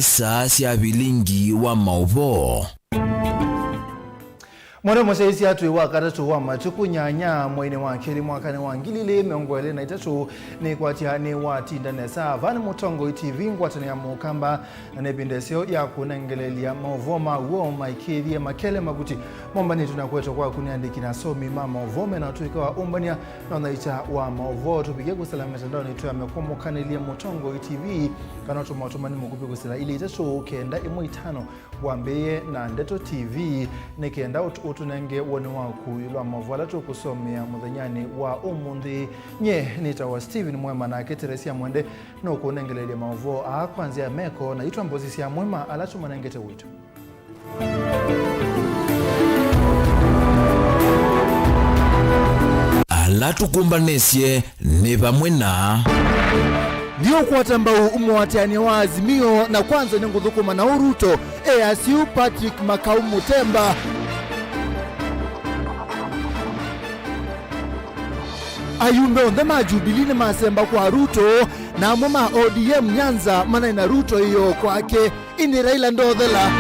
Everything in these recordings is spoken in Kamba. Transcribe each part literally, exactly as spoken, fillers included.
Saa sya vilingi wa maũvoo. Mwana mũsyaĩĩsya twĩ wa katatũ wa matukũ nyanya mweinĩ wa kelĩ mwakanĩ wa ngili ilĩ mĩongo ĩlĩ na itatũ, nĩkwatya nĩwatinda nesa. Vaa nĩ Mũtongoi T V, ngwatanĩo ya Mũkamba, na nĩ ĩvinda ĩseo ya kũnengeleelya maũvoo ma w'o maĩkĩĩthye makele mavuti mombanĩtw'e na kũetwa kwaku nĩ andĩki na asomi ma maũvoo mena ũtũĩka wa ũmbany'a na ũnyaĩĩkya wa maũvoo. Tũvikie kũsĩla mĩtandaonĩ twĩame kũmũkanĩlya Mũtongoi T V kana ũtũma ũtũmani mũkuvĩ kũsĩla ilĩ itatũ kenda ĩmwe itano wambĩĩe na Ndeto T V nĩ kenda ũt-, ũtũnenge woni waku ĩũlũ wa maũvoo ala tũkũsomea mũthenyanĩ wa ũmũnthĩ. Nyie nĩtawa Steven Mwema, nake Teresia Mwende nũkũnengeleelya maũvoo aa kwa nzĩa ya meko, na itwambosisya Mwema ala tũmanengete wĩtũ. Ala tũkũmbanĩsye nĩ vamwe na. Ndiũkwata mbau mũatĩanĩa wa Azimio na kwanza nĩngũthũkũma na Ruto, e Asiu Patrick Makau Mutemba. Ayumbe onthe ma Jubilee nĩmasemba kwa Ruto, na amwe ma O D M Nyanza manaĩ na Ruto ĩyoo kwake. Ĩndĩ Raila ndothela.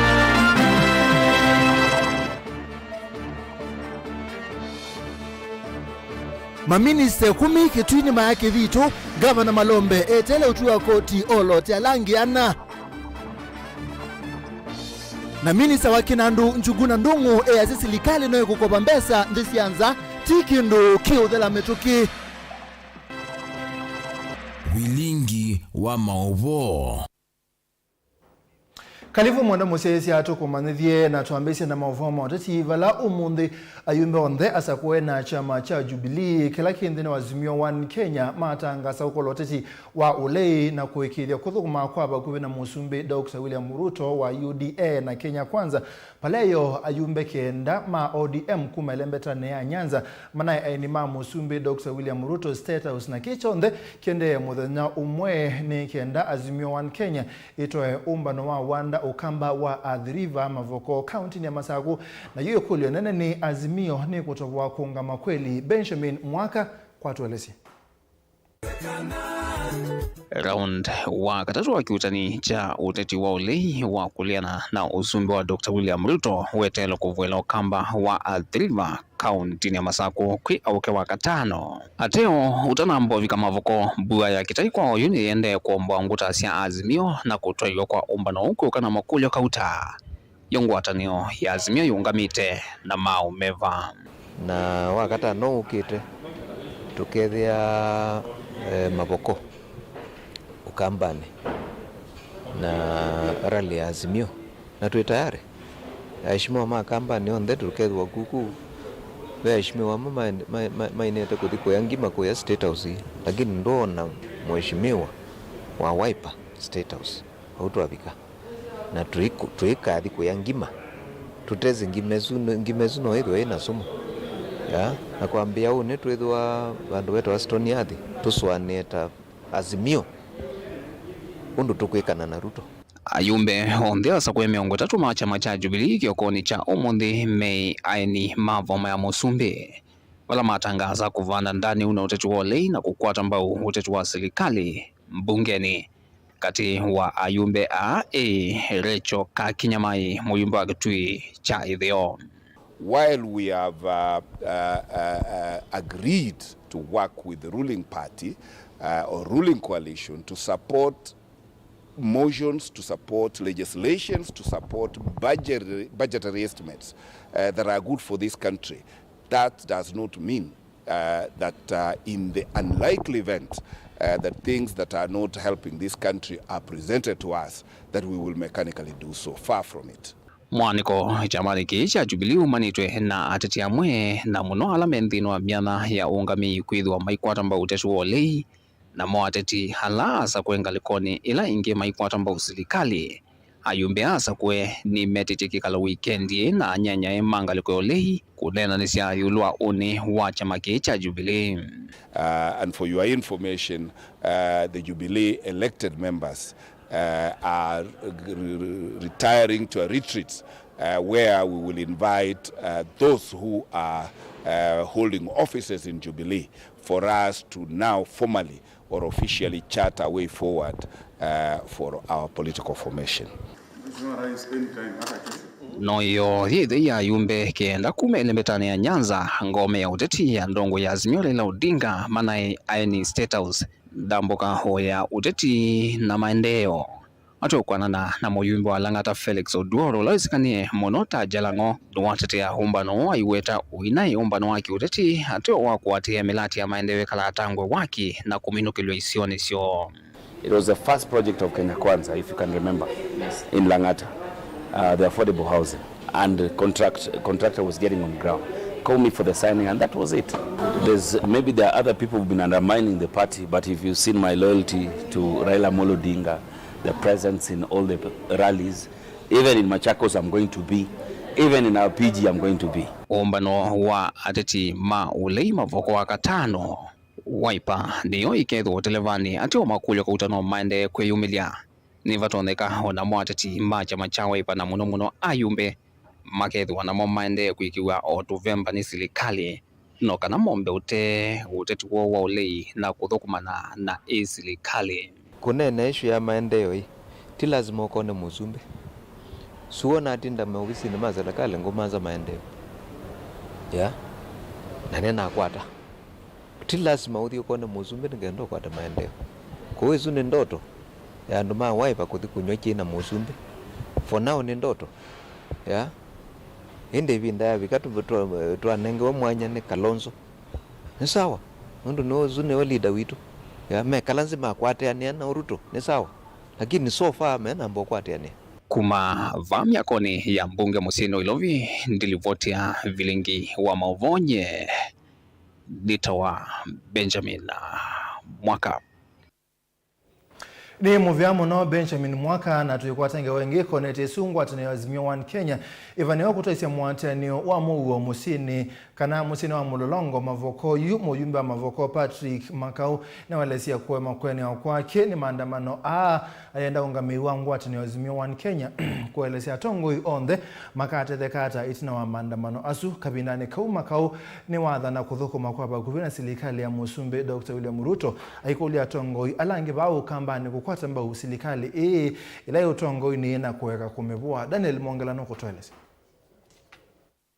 Maminista ĩkũmi Kitui nĩmaya kĩthitũ, Ngavana Malombe eteele ũtwi wa koti olote ala angĩ ana. Na minista wa kĩnandũ Njuguna Ndung'u easya silikalĩ no ĩkũkova mbesa nthĩ sya nza, ti kĩndũ kĩũthela mĩtũkĩ. Vilingi wa maũvoo. Kalivu Mwenda mũsyaĩĩsya tũkũmanyĩthye, na twambĩĩsye na maũvoo ma ũteti, vala ũmũnthĩ ayumbe onthe asakũe na kyama kya Jubilee kĩla kĩ nthĩnĩ wa Azimio One Kenya matangasa ũkola ũteti wa ũlei na kũĩkĩĩthya kũthũkũma kwa vakuvĩ na Mũsumbĩ Doctor William Ruto wa U D A na Kenya Kwanza. Vala ĩyoo, ayumbe kenda ma O D M kuma ĩlembetanĩ ya Nyanza manaĩ aeni ma Mũsumbĩ Doctor William Ruto State House, na kĩ kyonthe kĩendee mũthenya ũmwe nĩ kenda Azimio One Kenya ĩtwae ũmbano wa wanda ũkamba wa Athi River Mavoko kauntinĩ ya Masakũ. Na yu ĩkũlyo nene nĩ Azimio nĩkũtovoa kũũngama kweli? Benjamin Mwaka kwatũelesye. Round wa katatũ wa kĩuutani kya ũteti wa ũlei wa kũleana na ũsumbĩ wa Doctor William Ruto weteelwe kũvoela ũkamba wa Athi River kauntinĩ ya Masakũ kwĩ aũke wa katano. Ateo ũtanamba ũvika Mavoko, mbua ya kĩtai kwa oyu nĩyĩendee kũomboa ngũta sya Azimio na kũtwaĩwa kwa ũmbano ũũ kwĩũka na makũlyo kauta. Yo ngwatanĩo ya Azimio yĩũngamĩte na maaũ meva? Na wakatano ũkĩte, tũkethĩa, eh, Mavoko Ũkambanĩ na rally ya Azimio, na twĩ tayari. Aheshimiwa ma Kambanĩ onthe tũkethĩwa kuku. Ve aheshimiwa amwe ma-, ma-, ma-, mainĩte kũthi kũya ngima kũya State House, lakini ndũona mheshimiwa wa Wiper State House. Vau twavika. Na tũiku-, tũikathi kũya ngima. Tũtesĩ ngima ĩsu, ngima ĩsu no ĩthwe ĩna sumu. Ya, na kwambĩa ũnĩ twĩthĩwa vandũ vetawa Stony Athi, tũsũanĩe ta Azimio ũndũ tũkwĩkana na Ruto. Ayumbe onthe asakũe mĩongo ĩtatũ ma kyama kya Jubilee kĩokonĩ kya ũmũnthĩ me aeni ma voma ya Mũsumbĩ, vala matangaasa kũvanda ndani na ũteti wa ũlei na kũkwata mbau ũteti wa silikalĩ mbungenĩ. Katĩ wa ayumbe aa ĩ Rachel Kakinyamai, mũyumbe wa Kitui kya Ĩtheo. While we have, uh, uh, uh, uh, agreed to work with the ruling party, uh, or ruling coalition to support motions to support legislations to support budgetary, budgetary estimates, uh, that are good for this country, that does not mean uh, that, uh, in the unlikely event, uh, that things that are not helping this country are presented to us, that we will mechanically do so. Far from it. Mwanĩko kyamanĩ kĩĩ kya Jubilee umanĩtwe na ateti amwe, na mũno ala me nthĩnĩ wa myanya ya ũũngamĩi, kwĩthĩwa maikwata mbau ũteti wa ũlei, namo ateti ala asakũe ngalĩkonĩ ĩla ĩngĩ maikwata mbau silikalĩ. Ayumbe aa asakũe nĩmetĩtye kĩkalo wikendi ĩĩ na anyanyae ma ngalĩko ya ũlei kũneenanĩsya ĩũlũ wa ũnĩ wa kyama kĩĩ kya Jubilee. Uh, and for your information, uh, the Jubilee elected members, uh, are re-, re-, retiring to a retreat, uh, where we will invite, uh, those who are, uh, holding offices in Jubilee for us to now formally or officially chart a way forward uh, for our political formation. No yo yĩthei ya ayumbe kenda kuma ĩlembetanĩ ya Nyanza, ngome ya ũteti ya ndongo ya Azimio Raila Odinga manaĩ aeni State House, ndambũka o ya ũteti na maendeeo. Atũkwanana na mũyumbe wa Lang'ata Felix Oduor, ũla wĩsĩkanĩe mũno ta Jalang'o, nĩwatetea ũmbano ũũ aiweta ũinaĩ ũmbano wa kĩũteti, ateo wa kũatĩĩa mĩlatĩ ya maendeeo ĩkala atangwe waki na kũminũkĩlw'a isionĩ syoo. It was the first project of Kenya Kwanza, if you can remember, in Lang'ata, uh, the affordable housing. And the contract, contractor was getting on ground. Called me for the signing, and that was it. There's, maybe there are other people who've been undermining the party, but if you've seen my loyalty to Raila Amolo Odinga, the presence in all the rallies, even in Machakos I'm going to be, even in our P G I'm going to be. Ũmbano wa ateti ma ũlei mavoko wa katano, Wiper nĩyo ĩkethĩwa ũtelevanĩ ateo makũlyo kauta no maendee kwĩyumĩlya. Nĩvatonyeka o namo ateti ma kyama kya Wiper na mũno mũno ayumbe makethĩwa namo maendee kũĩkĩw'a o tũvemba nĩ silikalĩ, no kana mombe ũtee ũteti woo wa ũlei na kũthũkũmana na ĩ silikalĩ. Kũneena ĩsyũ ya maendeeo ĩ, ti lasima ũkone mũsumbĩ. Suo natinda maovisinĩ ma silikalĩ ngũmanza maendeeo. Ya. Na nĩnakwata. Ti lasima ũthi ũkone mũsumbĩ nĩ kenda ũkwate maendeeo. Kũu ĩsu nĩ ndoto ya andũ ma Wiper kũthi kũnyw'a kyai na mũsumbĩ. For now nĩ ndoto. Ya. Ĩndĩ ĩvinda yavika tũ- twa- twanengewe mwanya nĩ Kalonzo. Nĩ sawa. Nũndũ nĩwe ũsu nĩwe leader witũ. Ya, mekala nzĩ makwatĩanĩa na Ruto. Nĩ sawa. Lakini so far menamba ũkwatĩanĩa. Kuma vaa myakonĩ ya mbunge mũsyĩnĩ wa Ilovi, ndilivotia vilingi wa maũvoo nye. Nĩtawa Benjamin Mwaka. Nĩ mũvea mũno Benjamin Mwaka, na tũikwata ngewa ĩngĩ ĩkonetye ĩsu ngwatanĩo ya Azimio One Kenya ĩvanĩwa kũtwaisya mũatĩanĩo wa mũuo mũsyĩnĩ kana mũsyĩnĩ wa Mũlolongo Mavoko. Yu mũyumbe wa Mavoko Patrick Makau nĩwaelesya kũema kũenewa kwake nĩ maandamano aa ayenda ũngamĩi wa ngwatanĩo ya Azimio One Kenya kũelesya atongoi onthe makatetheka ata ĩtina wa maandamano asu. Kavindanĩ kau Makau nĩwathana kũthũkũma kwa vakuvĩ na silikalĩ ya Mũsumbĩ Doctor William Ruto, aikũlya atongoi ala angĩ vaa ũkambanĩ kũkwata mbau silikalĩ ĩĩ ĩla yĩ ũtongoinĩ na kũeka kũmĩvũa. Daniel Mongela nũkũtũelesya.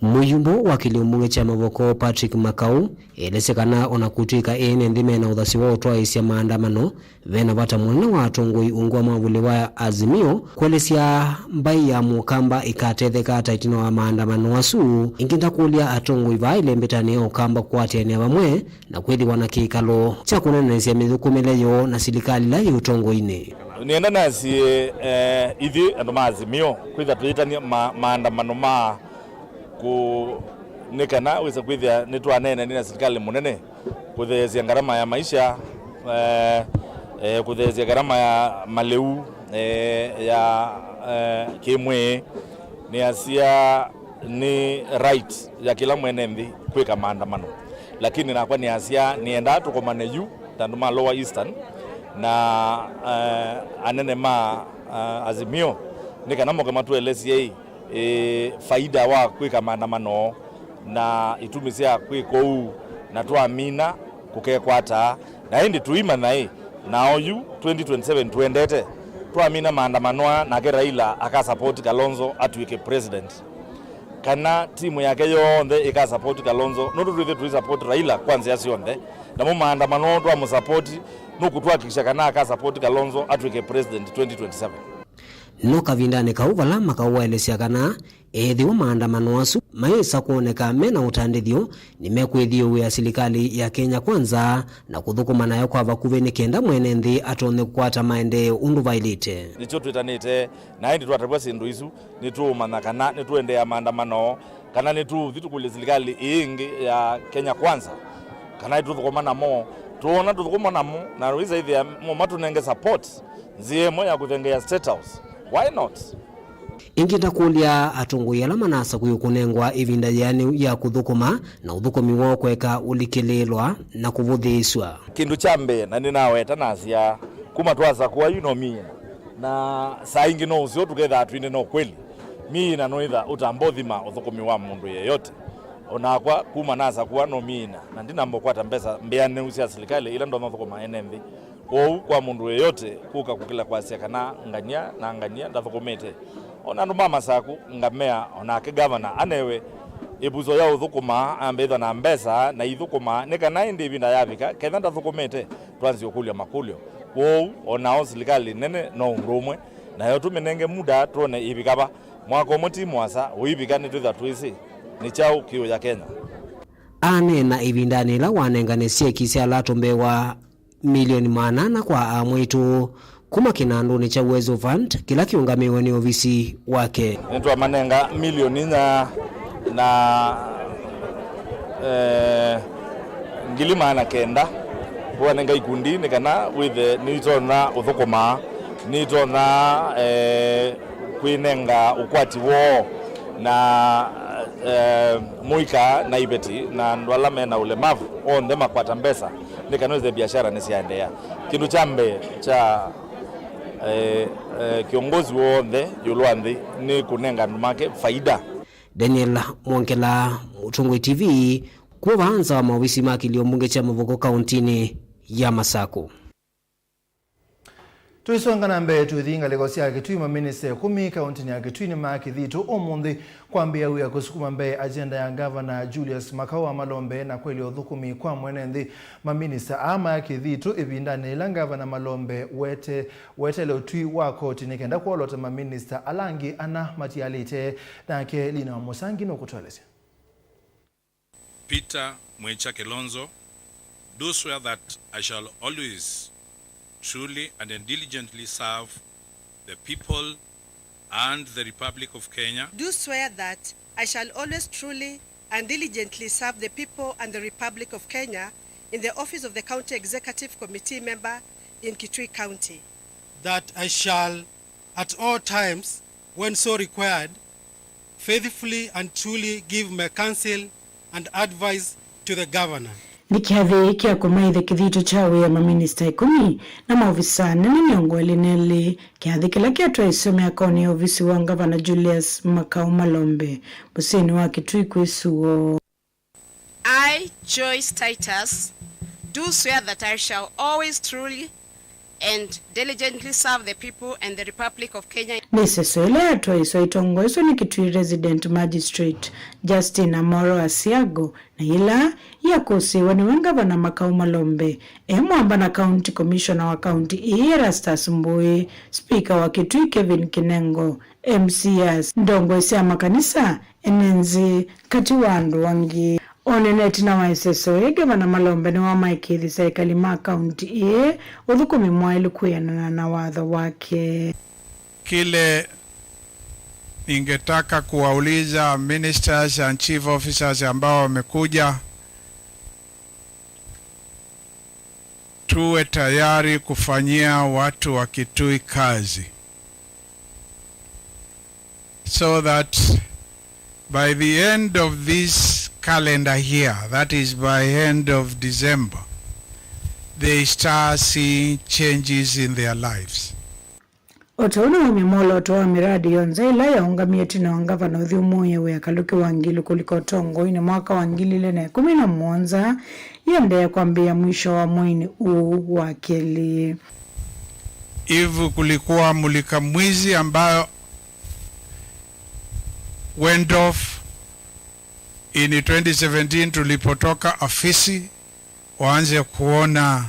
Mũyumbo wa kĩlĩo mbunge kya Mavoko Patrick Makau elesya kana ona kũtw'ĩka ene nthĩ mena ũthasyo wa ũtwaĩĩsya maandamano, vena vata mũnene wa atongoi ungu wa mwavuli wa Azimio kũelesya mbaĩ ya Mũkamba ĩkatetheka ata ĩtina wa maandamano asu. Ĩngĩ ndakũlya atongoi vaa ĩlembetanĩ ya Ũkamba kũatĩanĩa vamwe na kwĩthĩwa na kĩkalo kya kũneenanĩsya mĩthũkũmĩle yoo na silikalĩ ĩla yĩ ũtongoinĩ. Nĩenda nasye, eh, ithyĩ andũ ma Azimio kwĩtha twĩtanie ma- maandamano ma kũ- nĩ kana wĩse kwĩthĩa nĩtwaneenanie na silikalĩ mũnene kũtheesya ngarama ya maisha, eh, eh, kũtheesya ngarama ya malĩu, eh, ya, eh, kĩmwĩĩ. Nĩasya nĩ right ya kĩla mwene nthĩ kwĩka maandamano, lakini nakwa nĩasya nĩendaa tũkomane yu ta andũ ma Lower Eastern na, eh, anene ma, eh, Azimio nĩ kana moke matũelesye ĩ, faida wa kwĩka maandamano na itumi sya kwĩka ũu, na twamina kũkekwata. Na ĩndĩ tũimanya ĩ, na oyu twenty twenty-seven tũendete, twamina maandamano aa, nake Raila akasapoti Kalonzo atw'ĩke president, kana timu yake yonthe ĩkasapoti Kalonzo, nũndũ twĩthĩ tũisapoti Raila kwa nzĩa syonthe, namo maandamano twamũsapoti, nũkũtwakikisha kana akasapoti Kalonzo atw'ĩke president twenty twenty-seven. No kavindanĩ kau vala Makau waelesya kana ethĩwa maandamano asu mayĩsa kwoneka me na ũtandĩthyo, nĩmekwĩthyũũĩa silikalĩ ya Kenya Kwanza na kũthũkũma nayo kwa vakuvĩ nĩ kenda mwene nthĩ atonye kũkwata maendeeo ũndũ vaĩlĩte. Nĩkyo twĩtanĩte, na ĩndĩ twatavw'a syĩndũ isu, nĩtũũmanya kana nĩtũendeea maandamano, kana nĩtũũthi tũkũlye silikalĩ ĩĩ ĩngĩ ya Kenya Kwanza, kana nĩtũthũkũma namo. Twoona tũthũkũma namo, na wĩsa ĩthĩa mo matũnenge support, nzĩa ĩmwe ya kũthengeea State House. Why not? Ĩngĩ ndakũlya atongoi ala manasakũiwe kũnengwa ĩvinda yĩanĩu ya kũthũkũma na ũthũkũmi woo kũeka ũlikĩlĩĩlwa na kũvũthĩĩsw'a. Kĩndũ kya mbee, na nĩnaweta nasya, kuma twasakũa yu no miina, na saa ingĩ no ũseo tũkethaa twine no kweli. Miina no ĩtha ũtamba ũthima ũthũkũmi wa mũndũ yeyote. O nakwa kuma nasakũa no miina, na ndinamba ũkwata mbesa mbĩanĩu sya silikalĩ ila ndonya ũthũkũma ene nthĩ. Kwoou kwa mũndũ yeyote kũka kũkĩla kwasya kana ngania na ngania ndathũkũmĩte, o na andũ ma Masakũ ngamea o nake gavana anewe ĩvuso ya ũthũkũma, ambĩthwa na mbesa na ithũkũma, nĩ kana ĩndĩ ĩvinda yavika, ketha ndathũkũmĩte, twanzĩe ũkũlya makũlyo. Kwoou o nao silikalĩ nene no ũndũ ũmwe, nayo tũmĩnenge muda twone ĩvika va. Mwaka ũmwe ti mũasa ũivika, nĩtwĩthwa twĩsĩ nĩ kyaũ kĩũya Kenya. Aneena ĩvindanĩ yĩla wanengane syeki sya latũ mbee wa milioni maana ana kwa amwaitũ kuma kĩnandũnĩ kya Uwezo Fund kĩla kĩũngamĩwe nĩ ovisi wake. Nĩtwamanenga milioni inya na, eh, ngili maana kenda kũanenga ikundi nĩ kana wĩthe nĩitonya ũthũkũma, nĩitonya, eh, kwĩnenga ũkwati woo na, eh, mũika na iveti na andũ ala me na ũlemavu onthe makwata mbesa nĩ kana wĩthe biashara nĩsyaendeea. Kĩndũ kya mbee kya, eh, eh, kĩongozi w'onthe ĩũlũ wa nthĩ nĩ kũnenga andũ make faida. Daniel Mwongela, Mũtongoi T V, kuma nza wa maovisi ma kĩlio mbunge kya Mũvũkũ kauntinĩ ya Masakũ. Tũisonga na mbee, tũithi ngalĩko sya Kitui. Maminista ĩkũmi kauntinĩ ya Kitui nĩmakĩthitũ ũmũnthĩ kwambĩĩa wĩa kũsukuma mbee agenda ya Ngavana Julius Makau wa Malombe na kwelya ũthũkũmi kwa mwene nthĩ. Maminista aa makĩthitũ ĩvindanĩ yĩla Ngavana Malombe wete-, weteele ũtwi wa koti nĩ kenda kwolota maminista ala angĩ ana matialĩte. Nake Lina wa Mũsangi nũkũtũelesya. Peter Mwecha Kilonzo, do swear that I shall always, truly and diligently serve the people and the Republic of Kenya. Do swear that I shall always truly and diligently serve the people and the Republic of Kenya in the office of the County Executive Committee member in Kitui County. That I shall at all times, when so required, faithfully and truly give my counsel and advice to the governor. Nĩ kĩathĩ kya kũmaĩthya kĩthito kya wĩa maminista ĩkũmi na maovisa anene mĩongo ĩlĩ na elĩ, kĩathĩ kĩla kyatwaĩswe myakonĩ ya ovisi wa ngavana Julius Makau Malombe, mũsyĩnĩ wa Kitui kwĩ Suo. I, Joyce Titus, do swear that I shall always truly and diligently serve the people and the Republic of Kenya. Nĩ ĩseso ĩla yatwaĩswe ĩtongoeswe nĩ Kitui Resident Magistrate Justin Amoro Asiago, na yĩla yakũsĩĩwe nĩwe Ngavana Makau Malombe e mwamba na County Commissioner wa kaunti ĩĩ Erastus Mbũĩ, Spika wa Kitui Kevin Kinengo, M C As, ndongoi sya makanisa, ene nzĩ, katĩ wa andũ angĩ. O na ĩtina wa ĩseso ĩĩ, Ngavana Malombe nĩwamaĩkĩĩthisye ekali ma kaunti ĩĩ ũthũkũmi mwaĩlu kwĩanana na watho wake. Kile ningetaka kuwauliza ministers and chief officers ambao wamekuja, tuwe tayari kufanyia watu wa Kitui kazi, so that by the end of this calendar year, that is by end of December, they start seeing changes in their lives. O ta ũu nĩwaumya mwolooto wa mĩradi yonthe ĩla yaũngamie ĩtina wa ngavana ũthyũmũĩe wĩa kalũki wa Ngilu kũlika ũtongoinĩ mwaka wa ngili ilĩ na ĩkũmi na mũonza, yĩendee kwambĩĩa mwisho wa mweinĩ ũũ wa kelĩ. If kulikuwa mulika mwizi ambayo went off in twenty seventeen tulipotoka afisi, waanze kuona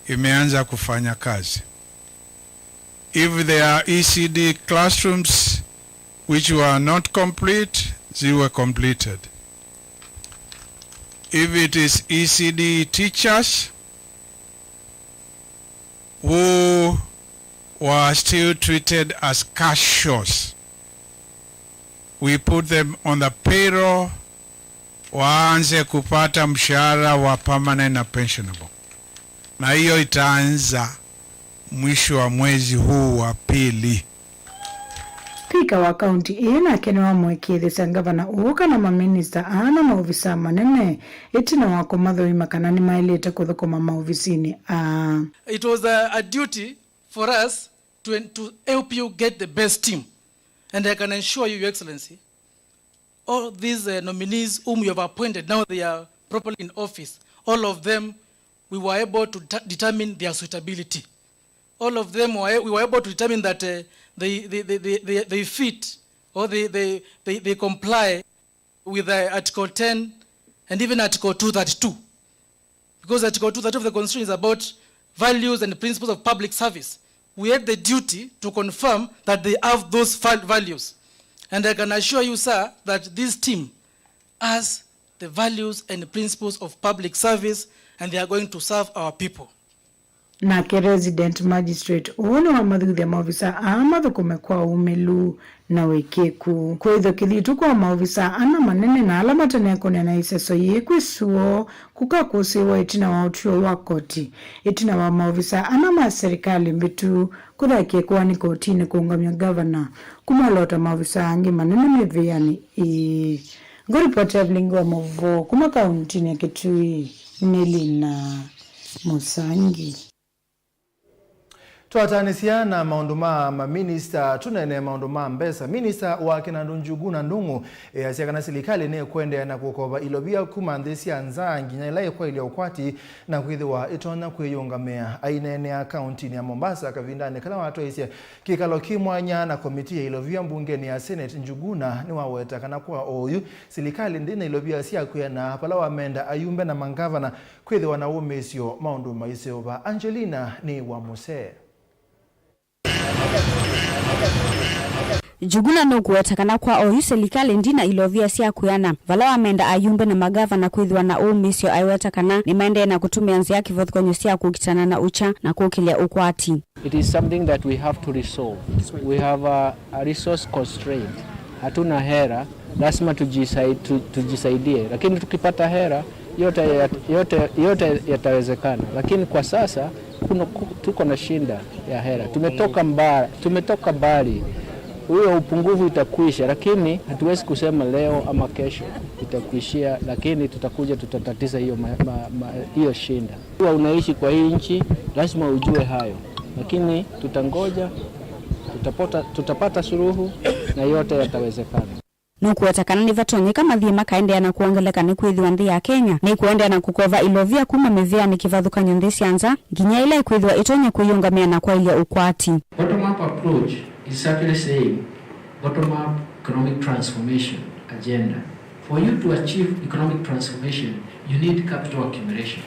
imeanza kufanya kazi. If there are E C D classrooms which were not complete, they were completed. If it is E C D teachers who were still treated as cash shoes, we put them on the payroll, waanze kupata mshahara wa permanent na pensionable. Na hiyo itaanza mwisho wa mwezi huu wa pili. Spika wa kaunti ĩĩ nake nĩwamũĩkĩĩthĩsya ngavana ũũ kana maminista aa na maovisaa manene ĩtina wa kũmathũima kana nĩmaĩlĩte kũthũkũma maovisinĩ aa. It was a, a duty for us to, to help you get the best team. And I can assure you, Your Excellency, all these uh, nominees whom you have appointed, now they are properly in office. All of them, we were able to determine their suitability. All of them were, we were able to determine that uh, they, they, they, they, they fit or they, they, they, they comply with uh, Article ten and even Article two thirty-two. Because Article two thirty-two of the Constitution is about values and principles of public service. We had the duty to confirm that they have those values. And I can assure you, sir, that this team has the values and principles of public service, and they are going to serve our people. Nake Resident Magistrate ũũ nĩwamathuthya maovisa aa mathũkũme kwa ũmĩlu na wĩkĩĩku. Kwĩthwa kĩthitũ kwa maovisa ana manene na ala matanekũnĩa na ĩseso yĩĩ kwĩ suo kũkakũsĩĩwa ĩtina wa ũtw'ĩo wa koti, ĩtina wa maovisa ana ma serikali mbĩtu kũthaĩkĩa kũaanĩ kotinĩ kũũngamya ngavana kũmolota maovisa angĩ manene mĩvĩanĩ ĩĩ. Ngũripoti ya vilingi wa maũvoo kuma kauntinĩ ya Kitui nĩ Lina Mũsangi. Twataanĩsya na maũndũ ma maminista, tũneene maũndũ ma mbesa. Minista wa Kĩnandũ Njuguna Ndung'u easya kana silikalĩ nĩkũendeea na kũkova ilovia kuma nthĩ sya nza nginya ĩla ĩkwaĩlya ũkwati na kwĩthĩwa ĩtonya kwĩyũngamĩa. Aineenea kauntinĩ ya Mombasa kavindanĩ kala watwaisye kĩkalo kĩ mwanya na komitii ya ilovia mbungenĩ ya Senate, Njuguna nĩwaweta kana kwa oyu silikalĩ ndĩna ilovia sya kwĩana vala wamenda ayumbe na mangavana kwĩthĩwa na wũmĩĩsyo maũndũ maiseũva. Angelina nĩ wa mũsee. Njuguna nũkũweta kana kwa oyu silikalĩ ndina ilovia sya kwĩana vala wamenda ayumbe na magavana kwĩthĩwa na ũmĩĩsyo. Aiweta kana nĩmaendee na kũtũmĩa nzĩa kĩvathũkany'o sya kũkitana na ũkya na kũkĩlya ũkwati. It is something that we have to resolve. We have a, a resource constraint. Hatuna hera, lazima tujisai-, tu-, tujisaidie. Lakini tukipata hera, yote ya-, yote, yote yatawezekana. Lakini kwa sasa, kuna, ku-, tuko na shinda ya hera. Tumetoka mba-, tumetoka mbali. Huyo upungufu itakwisha, lakini hatuwezi kusema leo ama kesho itakuishia, lakini tutakuja, tutatatiza hiyo ma-, ma-, ma-, hiyo shinda. Ukiwa unaishi kwa hii nchi, lazima ujue hayo. Lakini tutangoja, tutapota-, tutapata suluhu na yote yatawezekana. Nũkũweta kana nĩvatonyeka mathiĩ makaendeea na kwongeleka nĩkwĩthĩwa nthĩ ya Kenya nĩkũendeea na kũkova ilovia kuma mĩvĩanĩ kĩvathũkany'o nthĩ sya nza nginya ĩla ĩkwĩthĩwa ĩtonya kwĩyũngamĩa na kwaĩlya ũkwati. Bottom-up approach is simply saying bottom-up economic transformation agenda. For you to achieve economic transformation, you need capital accumulation.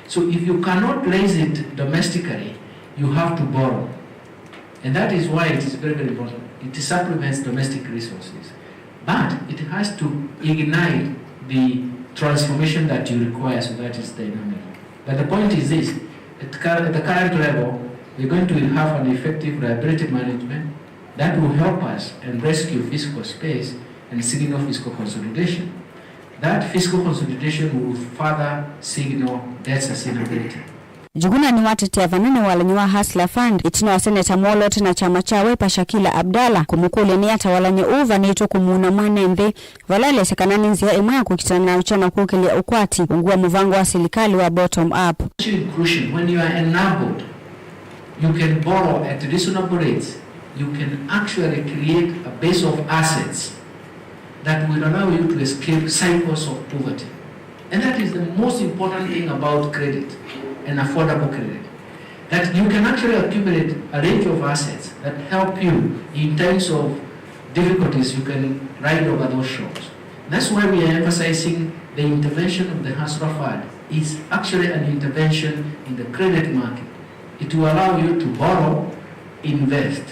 So if you cannot raise it domestically, you have to borrow. And that is why it is very, very important. It supplements domestic resources. But it has to ignite the transformation that you require so that it's dynamic. But the point is this, at cur-, at the current level, we're going to have an effective liability management that will help us and rescue fiscal space and signal fiscal consolidation. That fiscal consolidation will further signal debt sustainability. Njuguna nĩwatetea vanene walany'o wa Hustler Fund ĩtina wa seneta mwolote na kyama kya Wiper Shakila Abdallah kũmũkũlya nĩ ata walany'o ũũ vanĩtwe kũmuuna mwene nthĩ vala elesya kana nĩ nzĩa ĩmwe ya kũkitana na ũkya na kũkĩlya ũkwati ungu wa mũvango wa silikalĩ wa bottom up. Inclusion, when you are enabled, you can borrow at reasonable rates, you can actually create a base of assets that will allow you to escape cycles of poverty. And that is the most important thing about credit and affordable credit. That you can actually accumulate a range of assets that help you in times of difficulties, you can ride over those shocks. That's why we are emphasizing the intervention of the Hustler Fund is actually an intervention in the credit market. It will allow you to borrow, invest,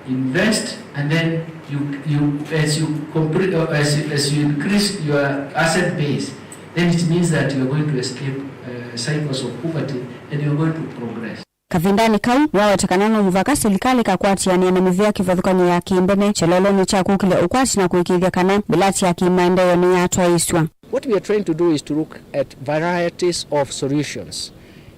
invest, and then you, you, as you complete, uh, as you, as you increase your asset base, then it means that you are going to escape uh, cycles of poverty and you are going to progress. Kavindanĩ kau, nĩwaweta kana no mũvaka silikalĩ ĩkakwatĩanĩa na mĩvĩa kĩvathũkany'o ya kĩmbene kyololonĩ kya kũkĩlya ũkwati na kũĩkĩĩthya kana mĩlati ya kĩmaendeeo nĩyatwaĩĩsw'a. What we are trying to do is to look at varieties of solutions.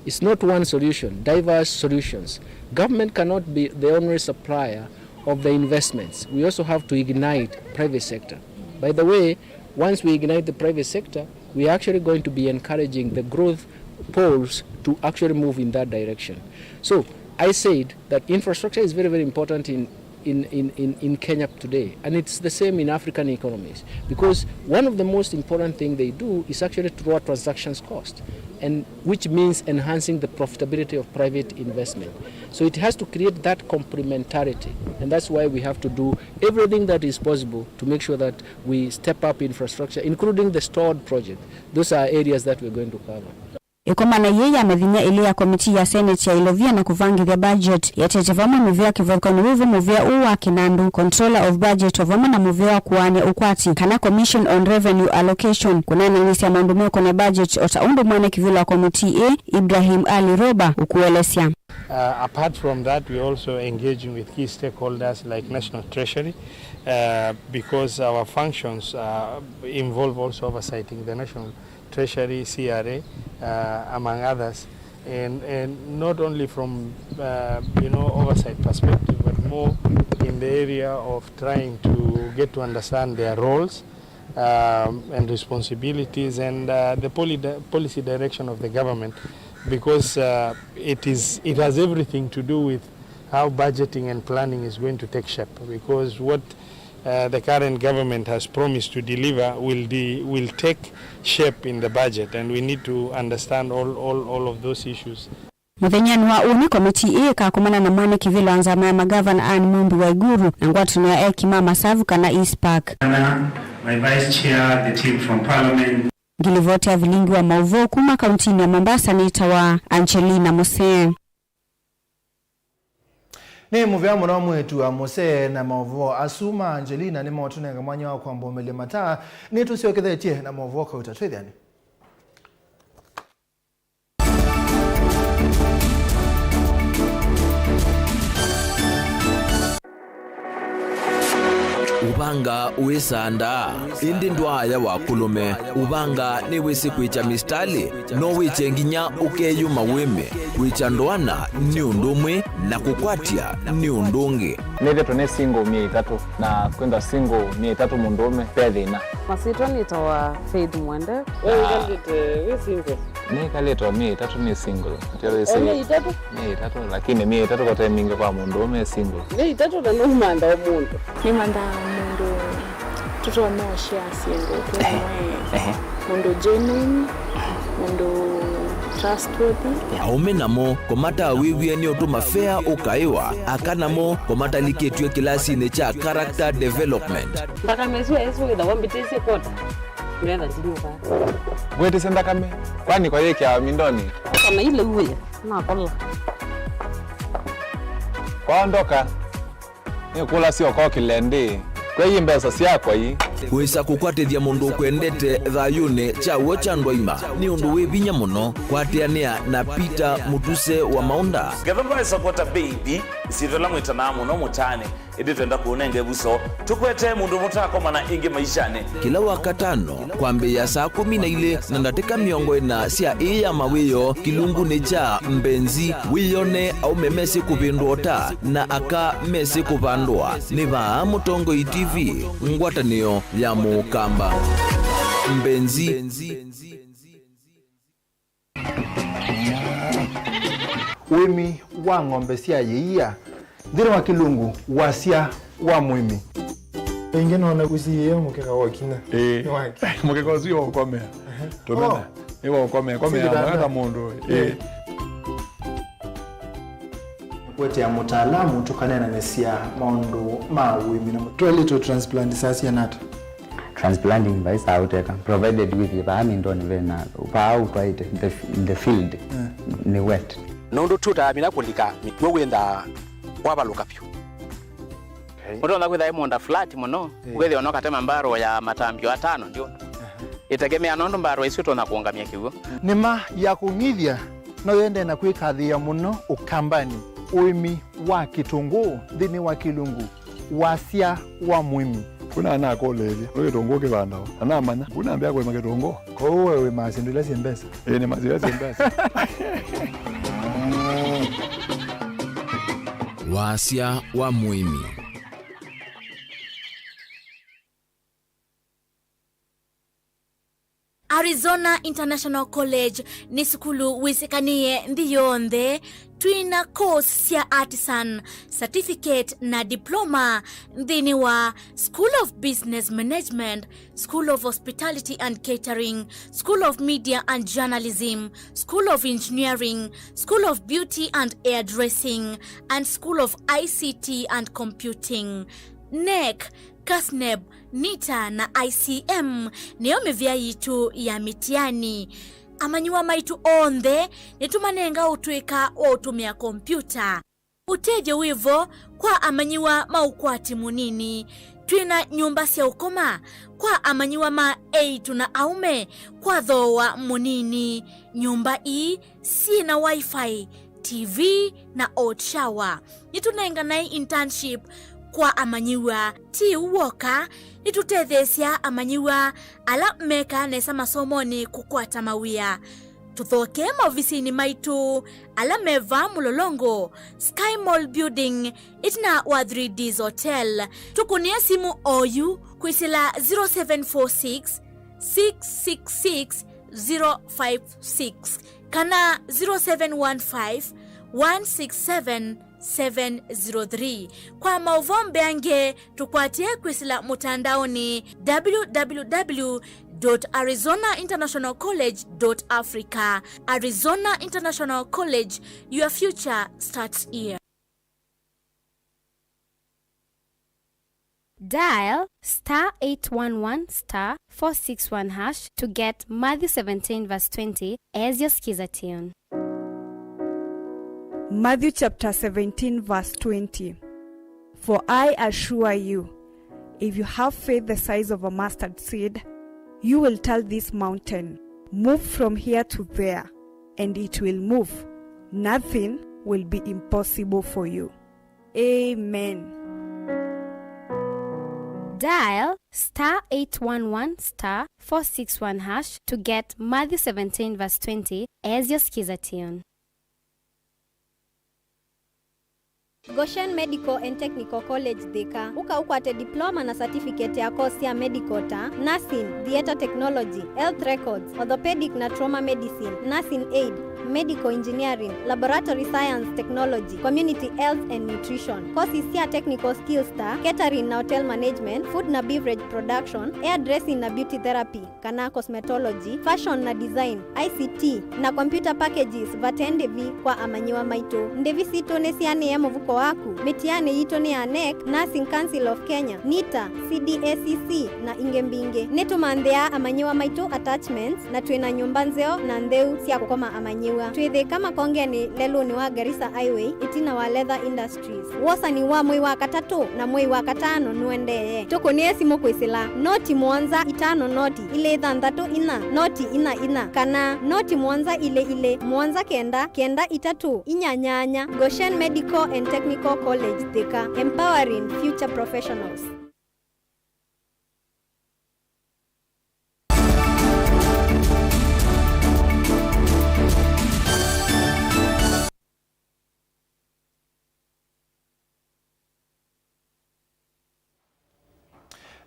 It's not one solution, diverse solutions. Government cannot be the only supplier of the investments. We also have to ignite private sector. By the way, once we ignite the private sector, we are actually going to be encouraging the growth poles to actually move in that direction. So I said that infrastructure is very, very important in in, in, in, in Kenya today, and it's the same in African economies, because one of the most important things they do is actually to lower transactions cost, and which means enhancing the profitability of private investment. So it has to create that complementarity, and that's why we have to do everything that is possible to make sure that we step up infrastructure, including the stored project. Those are areas that we're going to cover. Ĩkomano yĩĩ ya mĩthenya ĩlĩ ya komitii ya Senate ya Ilovia na kũvangĩthya budget yetete vamwe mũvĩa kĩvathũkany'o wĩvo mũvĩa ũũ wa kĩnandũ, Controller of Budget, o vamwe na mũvĩa wa kũaany'a ũkwati, kana Commission on Revenue Allocation, kũneenanĩsya maũndũ meũkonea budget, o ta ũndũ mwene kĩvĩla wa komitii ĩĩ, Ibrahim Ali Roba, ũkũelesya. Uh, apart from that, we're also engaging with key stakeholders like National Treasury, uh, because our functions, uh, involve also oversighting the National Treasury, C R A, uh, among others, and, and not only from, uh, you know, oversight perspective, but more in the area of trying to get to understand their roles, um, and responsibilities and, uh, the poli-, policy direction of the government, because, uh, it is, it has everything to do with how budgeting and planning is going to take shape, because what uh, the current government has promised to deliver will de-, will take shape in the budget, and we need to understand all, all, all of those issues. Mũthenyanĩ wa ũnĩ, komitii ĩĩ ĩkakomana na mwene kĩvĩla wa nzama ya magavana Anne Mumbi Waiguru na ngwatanĩo ya eki ma Masavu kana East Park. My vice chair, the team from parliament. Ngilivoti ya vilingi wa maũvoo kuma kauntinĩ ya Mombasa nĩtawa Angelina Musee. Nĩ mũvea mũno mwĩĩtu wa Musee, na maũvoo asu ma Angelina nĩmaũtũnenga mwanya wa kwamba ũmelya mataa. Nĩtũsyokethetye na maũvoo kauta twĩthĩane. Ũvanga wĩ sanda, ĩndĩ ndwaaya wa kũlũme. Ũvanga nĩwĩsĩ kwĩkya misitalĩ, no wĩkye nginya ũkeyũma wĩme. Kwĩkya ndoana nĩ ũndũ ũmwe, na kũkwatya nĩ ũndũ ũngĩ. Nĩthĩtwe nĩ single myei ĩtatũ, na kwĩthwa single myei ĩtatũ mũndũũme ve thĩna. Masyĩtwa nĩtawa Faith Mwende. Wĩkalĩte wĩ single? Nĩkalĩte o myei ĩtatũ nĩ single. Ndio wĩsĩ. O myei ĩtatũ? Myei ĩtatũ, lakini myei ĩtatũ kote mingĩ kwa mũndũũme e single. Myei ĩtatũ na nũmantha o mũndũ. Nĩmanthaa mũndũ tũtonya ũshare syĩndũ twĩ. Ehe. Mũndũ genuine, mũndũ trustworthy. Aũme namo kũmatawĩw'e nĩ ũtũma fea ũkaĩwa, aka namo kũmatalikĩtw'e kĩlasinĩ kya character development. Nthakame ĩsu ĩsu wĩthawa mbĩtĩsye kwota. Ngetha ndinyuka. Ngwĩtĩsye nthakame, kwani kwa yĩkĩawa mindonĩ? Kana ile uwe, nakola. Kwaondoka, nĩkũlasya ũkokĩle ndĩ, kwei mbesa syakwa ii. Kwĩsa kũkwatĩthya mũndũ ũkwendete thayũnĩ kya w'o kya ndwaima nĩ ũndũ wĩ vinya mũno. Kwatĩanĩa na Peter Mũtuse wa Maũnda. Ngetha ndwaĩsa kwota mbei ithi, isyĩtwa ila mwĩtanaa mũno mũtaanĩ. Ĩndĩ twenda kũũnenga ĩvuso, tũkwetee mũndũ mũtakomana ĩngĩ maishanĩ. Kĩla Wakatano, kwambĩĩa saa kũmi na ilĩ na ndatĩka mĩongo ĩna sya ĩĩ ya mawĩoo, kĩlungunĩ kya Mbenzi, wĩyone aũme mesĩ kũvĩndũa ũta na aka mesĩ kũvandũa. Nĩ vaa Mũtongoi T V, ngwatanĩo ya Mũkamba. Mbenzi. Ũĩmi wa ng'ombe sya yĩia nthĩnĩ wa kĩlungu wasya wa mũĩmi. Ĩngĩ nona ũsiĩĩe mũkeka wa kinya. Ĩĩ. Nĩ wake. Mũkeka ũsu nĩ wa ũkomea. Ehe. Tũmena. Oh. Nĩ wa ũkomea. Komea. Si kitanda. Mwaka mũndũ. Ĩĩ. Ĩĩ. Kũetea mũtaalamu tũkaneenanĩsya maũndũ ma ũĩmi na. Twaĩlĩtwe transplant saa siana ata? Transplanting vai saa ũteka, provided with vaa mindonĩ vena, vaa ũtwaĩte, the, the field, yeah, nĩ wet. Nũndũ tũtamina kũlika mĩkw'ũ wĩthaa wavalũka vyũ. Okay. Ũtonya kwĩtha ĩ mũũnda flat mũno, yeah, ũkethĩa no katema mbarũ ya matambio atano ndio. Aha. Ĩtegemea nũndũ mbarũ ĩsu ĩtonya kũũngamya kĩw'ũ. Nĩma ya kũng'ithya no yendee na kwĩkathĩĩa mũno Ũkambanĩ, ũĩmi wa kĩtũngũũ nthĩnĩ wa kĩlungu wasya wa mũĩmi. Kuna anakũlĩĩlya, nĩ kĩtũngũũ kĩvandawa? Na namanya, kuna ambĩa kũĩma kĩtũngũũ. Kwoou we wĩmaa syĩndũ ila syĩ mbesa? Ĩĩ, nĩmaa syĩndũ ila syĩ mbesa. Wasya wa mũĩmi. Arizona International College nĩ sukulu wĩsĩkanĩe nthĩ yonthe. Twĩna course sya artisan, certificate na diploma nthĩnĩ wa School of Business Management, School of Hospitality and Catering, School of Media and Journalism, School of Engineering, School of Beauty and Hairdressing, and School of I C T and Computing. NEC, CASNEB, NITA na I C M nĩyo mĩvĩa yitũ ya mĩtiani. Amanyĩw'a maitũ onthe nĩtũmanenga ũtũĩka wa ũtũmĩa kompiuta. Ũtethyo wĩ vo kwa amanyĩw'a ma ũkwati mũnini. Twĩna nyũmba sya ũkoma kwa amanyĩw'a ma eĩtu na aũme kwa thooa mũnini. Nyũmba ii syĩ na Wi-Fi, T V, na hot shower. Nĩtũnenganae internship kwa amanyĩw'a. Ti ũu w'oka, nĩtũtetheesya amanyĩw'a ala mekaa nesa masomonĩ kũkwata mawĩa. Tũthokee maovisinĩ maitũ ala me vaa Mũlolongo, Sky Mall Building, ĩtina wa Three Ds Hotel. Tũkũnĩe simũ oyu kwĩsĩla zero seven four six, six six six, zero five six kana zero seven one five, one six seven, seven zero three. Kwa maũvoo mbeange, tũkwatĩe kwĩsĩla mũtandaonĩ w w w dot arizona international college dot africa. Arizona International College, your future starts here. Dial star eight one one star four six one hash to get Matthew seventeen verse twenty as your skiza tune. Matthew chapter seventeen verse twenty. For I assure you, if you have faith the size of a mustard seed, you will tell this mountain, 'Move from here to there,' and it will move. Nothing will be impossible for you. Amen. Dial star eight one one star four six one hash to get Matthew seventeen verse twenty as your skiza tune. Goshen Medical and Technical College Thika. Ũka ũkwate diploma na certificate ya course sya medical ta nursing, theatre technology, health records, orthopedic na trauma medicine, nursing aid, medical engineering, laboratory science technology, community health and nutrition. Courses sya technical skills ta catering na hotel management, food na beverage production, hairdressing na beauty therapy kana cosmetology, fashion na design, I C T, na computer packages vate ndĩvi kwa amanyĩw'a maitũ. Ndĩvi sitũ nĩsianĩe mũvuko waku. Mĩtianĩ yitũ nĩ ya NEC, Nursing Council of Kenya, NITA, C D A C C, na ingĩ mbingĩ. Nĩtũmanthĩaa amanyĩw'a maitũ attachments, na twĩ na nyũmba nzeo na ntheu sya kũkoma amanyĩw'a. Twĩ Thĩka Makongenĩ, lelũnĩ wa Garissa Highway, ĩtina wa Leather Industries. Wosani wa mwei wa katatũ na mwei wa katano nũendee. Tũkũnĩe simũ kwĩsĩla noti mũonza itano noti ilĩ thanthatũ inya noti inya inya kana noti mũonza ilĩ ilĩ mũonza kenda kenda itatũ inya nyanya. Goshen Medical and Technical College Thika, empowering future professionals.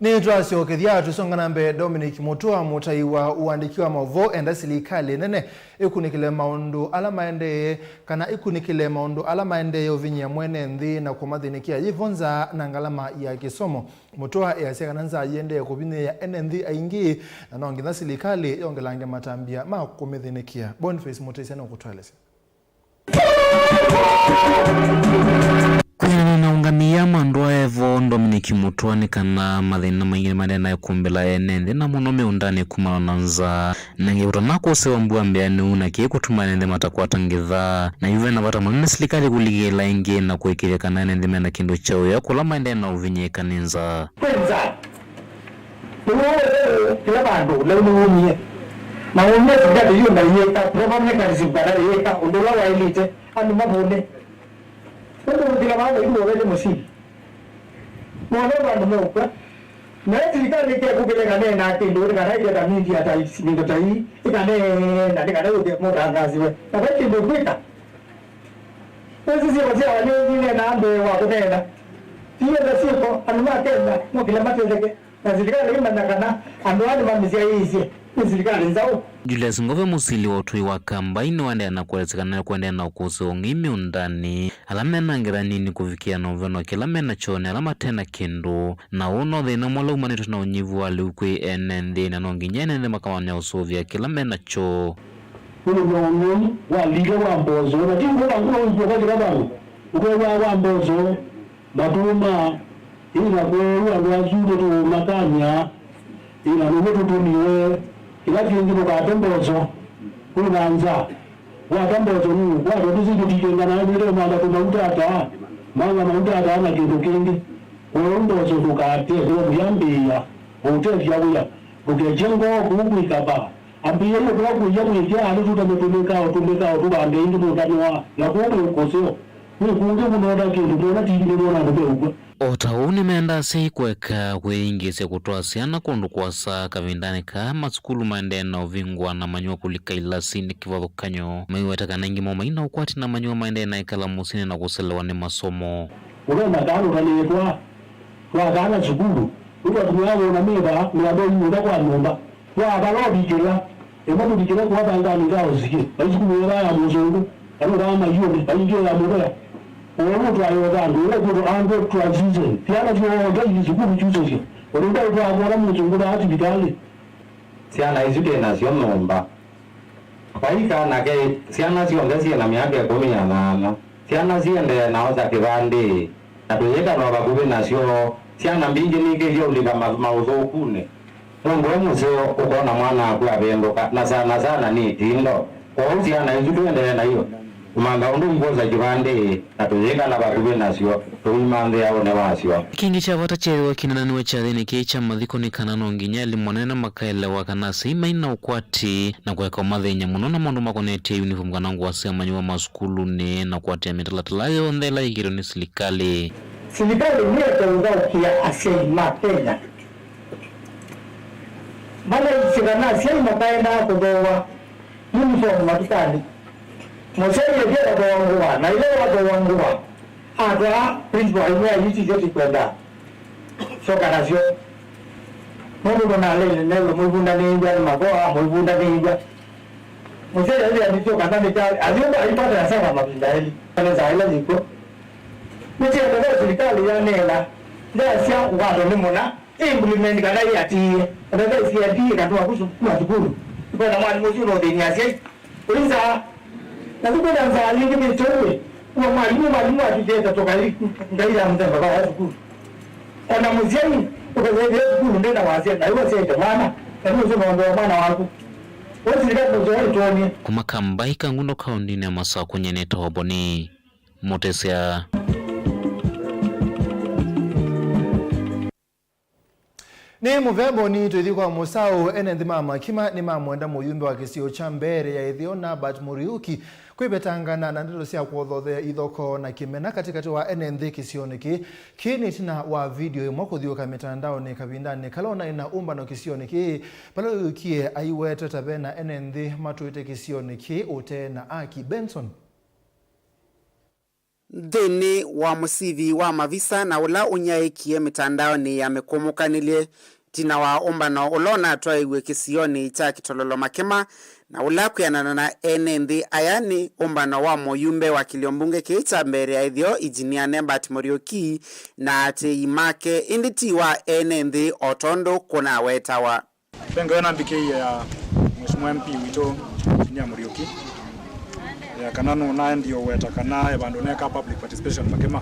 Nĩtwasyokethya tũsonga na mbee. Dominic Mũtũa, mũtai wa ũandĩki wa maũvoo, enda silikalĩ nene ĩkunĩkĩle maũndũ ala maendee, kana ĩkunĩkĩle maũndũ ala maendee ũvinyĩa mwene nthĩ na kũmathĩnĩkĩa yĩvo nzaa na ngalama ya kĩsomo. Mũtũa easya kana nzaa yĩendee kũvinyĩĩa ene nthĩ aingĩ, na no nginya silikalĩ yongelange matambya ma kũmĩthĩnĩkĩa. Boniface Mũtĩsya nũkũtũelesya. Kwĩanana na ũngamĩĩa ma andũ aa evo, Dominic Mũtũa, nĩ kana mathĩna maingĩ nĩmaendeee na kũmbĩla ene nthĩ, na mũno mĩũndanĩ kumana na nzaa. Na ĩngĩ kũtana kũsewa mbua mbĩanĩu, na kĩĩ kũtuma ene nthĩ matakwata ngetha. Na yu ve na vata mũnene silikalĩ kũlikĩla ĩngĩ na kũĩkĩĩthya kana ene nthĩ mena kĩndũ kya ũya kũla maendee na ũvinyĩĩka nĩ nzaa. Kwĩ nzaa. Nĩw'o ũũ kĩla vandũ, lĩu nĩwumie. Na wumie silikalĩ yu na ĩyĩka, proper mechanism kana ĩyĩka ũndũ ũla waĩlĩte, andũ mavũne. Nũndũ kĩla vandũ ĩndĩ wovete mũsyĩ. Nona andũ meũkw'a. Na silikalĩ ĩkekũkĩle ĩkaneena kĩndũ, ĩkana ĩketa media ta ici, indo ta ii, ĩkaneena, nĩ kana yũke mũtangaziwe. Na vai kĩndũ ĩkwĩka. Ĩsi syĩko sya walĩu nineenaa mbee wa kũneena. Ti ĩla syĩko, andũ ma Kenya mokĩle matetheke, na silikalĩ ĩmanya kana andũ aa nĩmamĩsyaĩĩsye. Nĩ silikalĩ nzaũ. Julius Ngove, mũsili wa ũtũi wa Kambai, nĩwaendeea na kũelesya kana nĩkũendeea na ũkũsĩ wa ũng'ei mĩũndanĩ, ala mena ngetha nini kũvikĩa na ũveno kĩla menakyo nĩ ala mate na kĩndũ. Na ũũ no thĩna mwaũ ũla umanĩte na ũnyivu wa lĩu kwĩ ene nthĩ, na no nginya ene nthĩ makamanya ũsũvĩa kĩla menakyo. Kwĩthĩwa ũng'ei walika wa mboso, na ti ũndũ ũla ngũna ũikw'a kwa kĩla vandũ, ũkew'aa wa mboso, matũũma, ĩna kwoou andũ asu nĩtũũmakany'a, ĩna nĩw'o tũtũmiwe kĩla kĩngĩ tũkate mboso, kwĩna nza. Wata mboso nũũkwatwa tũsĩ tũtikengana nĩte manga tũmauta ataa, manga mauta ataa na kĩndũ kĩngĩ. Kwoou mboso ndũkate, nĩwe mũyambĩĩa ũũtethya wĩa, ndũkekye ngoo kũu kwĩkava. Ambĩĩa ĩũtwa kũya mwĩkĩa alĩ tũtame tũmĩkao, tũmĩkao tũvande ĩndĩ mũtanĩwa, na kũu mwĩ kũseo. Nĩ kũngĩ mũnona kĩndũ, mwona T V nĩmwona andũ meũkw'a. O ta ũu, nĩmendaa asyai kũeka kwĩyingĩsya kũtwaa syana kũndũ kũasa kavindanĩ kaa masukulu maendee na ũvingũa na manyũa kũlika ilasinĩ kĩvathũkany'o, maiweta kana aingĩ moo mai na ũkwati na manyũa maendee na ĩkala mũsyĩnĩ na kũselewa nĩ masomo. Ũnona kana ũtanĩtwa, twakana sukulu, nĩtwatũmĩaa wona mĩva, mĩambo inyũmba kwa nyũmba. Twavala ũvikĩla, ĩmwe tũvikĩle kũa vanganĩ ta ũsiĩ, vai sukulu ĩla ya mũsũngũ, kana ũkaa maiũnĩ, vaingĩ ya mũvea. Ũũ twaĩ o vandũ, ũla kwĩtwa Andrew Transition. Syana syonthe i sukulu kyusũsyo, ũndũ ndau twakwona mũsũngũ vaa sivitalĩ. Syana isu twĩ nasyo nyũmba. Vai kana ke syana syonthe syĩ na myaka ĩkũmi na nyanya. Syana siendee na osa kĩvandĩ, na tũyĩkalwa vakuvĩ nasyo. Syana mbingĩ nikĩlye ũlika ma-, maũthũkunĩ. Mũndũ e mũseo ũkona mwana waku avĩndũka, na sana sana nĩ itindo. Kwoou syana isu tũendee naio kũmantha ũndũ ikwosa kĩvandĩ, na tũyĩkala vakuvĩ nasyo, tũimanthĩa ũnĩ wasyo. Kĩngĩ kya vata kyeethĩwa kĩneenanĩwe kyathĩnĩ kĩĩ kya mathiko nĩ kana no nginya alimũ anene makaelewa kana asyai mai na ũkwati na kũeka ũmathĩny'a mũno na maũndũ makonetye uniform kana ngũa sya manyũa ma sukulunĩ na kũatĩĩa mĩtalatala yonthe ĩla yĩkĩtwe nĩ silikalĩ. Silikalĩ nĩyĩte ũthaũkĩa asyai ma Kenya. Malaisye kana asyai makaendaa kũthooa uniform matukanĩ. Mũsyai ethĩa athooa ngũa, na ĩla wathooa ngũa, atwaa principal aimwĩa, "Isu syo tikwenda." Syoka nasyo. Nũndũ nũnaleile nelwe mũivundanĩĩw'a nĩ makoa, mũivundanĩĩw'a. Mũsyai ailea nĩsyoka ndalĩkalĩ, asyũmba aikwata asara mavinda elĩ, kana saa ĩla yĩkw'o. Nĩsyendete silikalĩ yaneena, yasya ũkwatwa nĩ mũna, ĩ implement kana ĩatĩĩe. Ndata ĩsiendie katũa kũsukuma sukulu. Kwona mwalimũ ũsu ũnothĩny'a asyai. Ũi nzaa. Na kwĩna nzaa yĩngĩ nĩ kyaũ? Kwa mwalimũ, mwalimũ atũkĩte tũkai ngai ya mũthemba vaya sukulu. O na mũsyai, ũkethĩthĩa sukulu ndĩ na wasya, na iwe syaĩte mwana, na nĩ ũsu nondoa mwana waku. Ũsilikalĩ mũseo ĩtwonie. Kuma Kambai Kangundo kaũndĩnĩ ya Masakũ, nyie nĩtawa Boni Mũtĩsya. Nĩ mũvea Boni, tũithi kwa mũsaũ. Ene nthĩ ma Makima nĩmamwenda mũyumbe wa kĩsio kya Mbeere ya Ĩtheo, Norbert Muriuki, kwĩvetangana na ndeto sya kwothothea ithokoo na kĩmena katĩkatĩ wa ene nthĩ kĩsionĩ kĩĩ. Kĩĩ nĩ ĩtina wa video ĩmwe kũthiũũka mĩtandaonĩ kavindanĩ kala ũnaĩ na ũmbano kĩsionĩ kĩĩ, vala wĩw'ĩkie aiweta ta ve na ene nthĩ matũĩte kĩsionĩ kĩĩ ũtee na aki. Benson. Nthĩnĩ wa mũsivi wa mavisa na ũla ũnyaĩĩkie mĩtandaonĩ ya mĩkũmũkanĩlye, ĩtina wa ũmbano ũla ũnatwaĩiw'e kĩsionĩ kya Kĩtololo Makema, na ũla kwĩanana na ene nthĩ aya nĩ ũmbano wa mũyumbe wa kĩlio mbunge kĩĩ kya Mbeere ya Ĩtheo, Engineer Norbert Muriuki, na aatĩĩi make, ĩndĩ ti wa ene nthĩ o tondũ kũnawetawa. Ve ngewa nambĩkĩie ya Mheshimiwa M P witũ, Engineer Muriuki, ya kana nũnaendie ũweta kana e vandũ neka public participation Makema.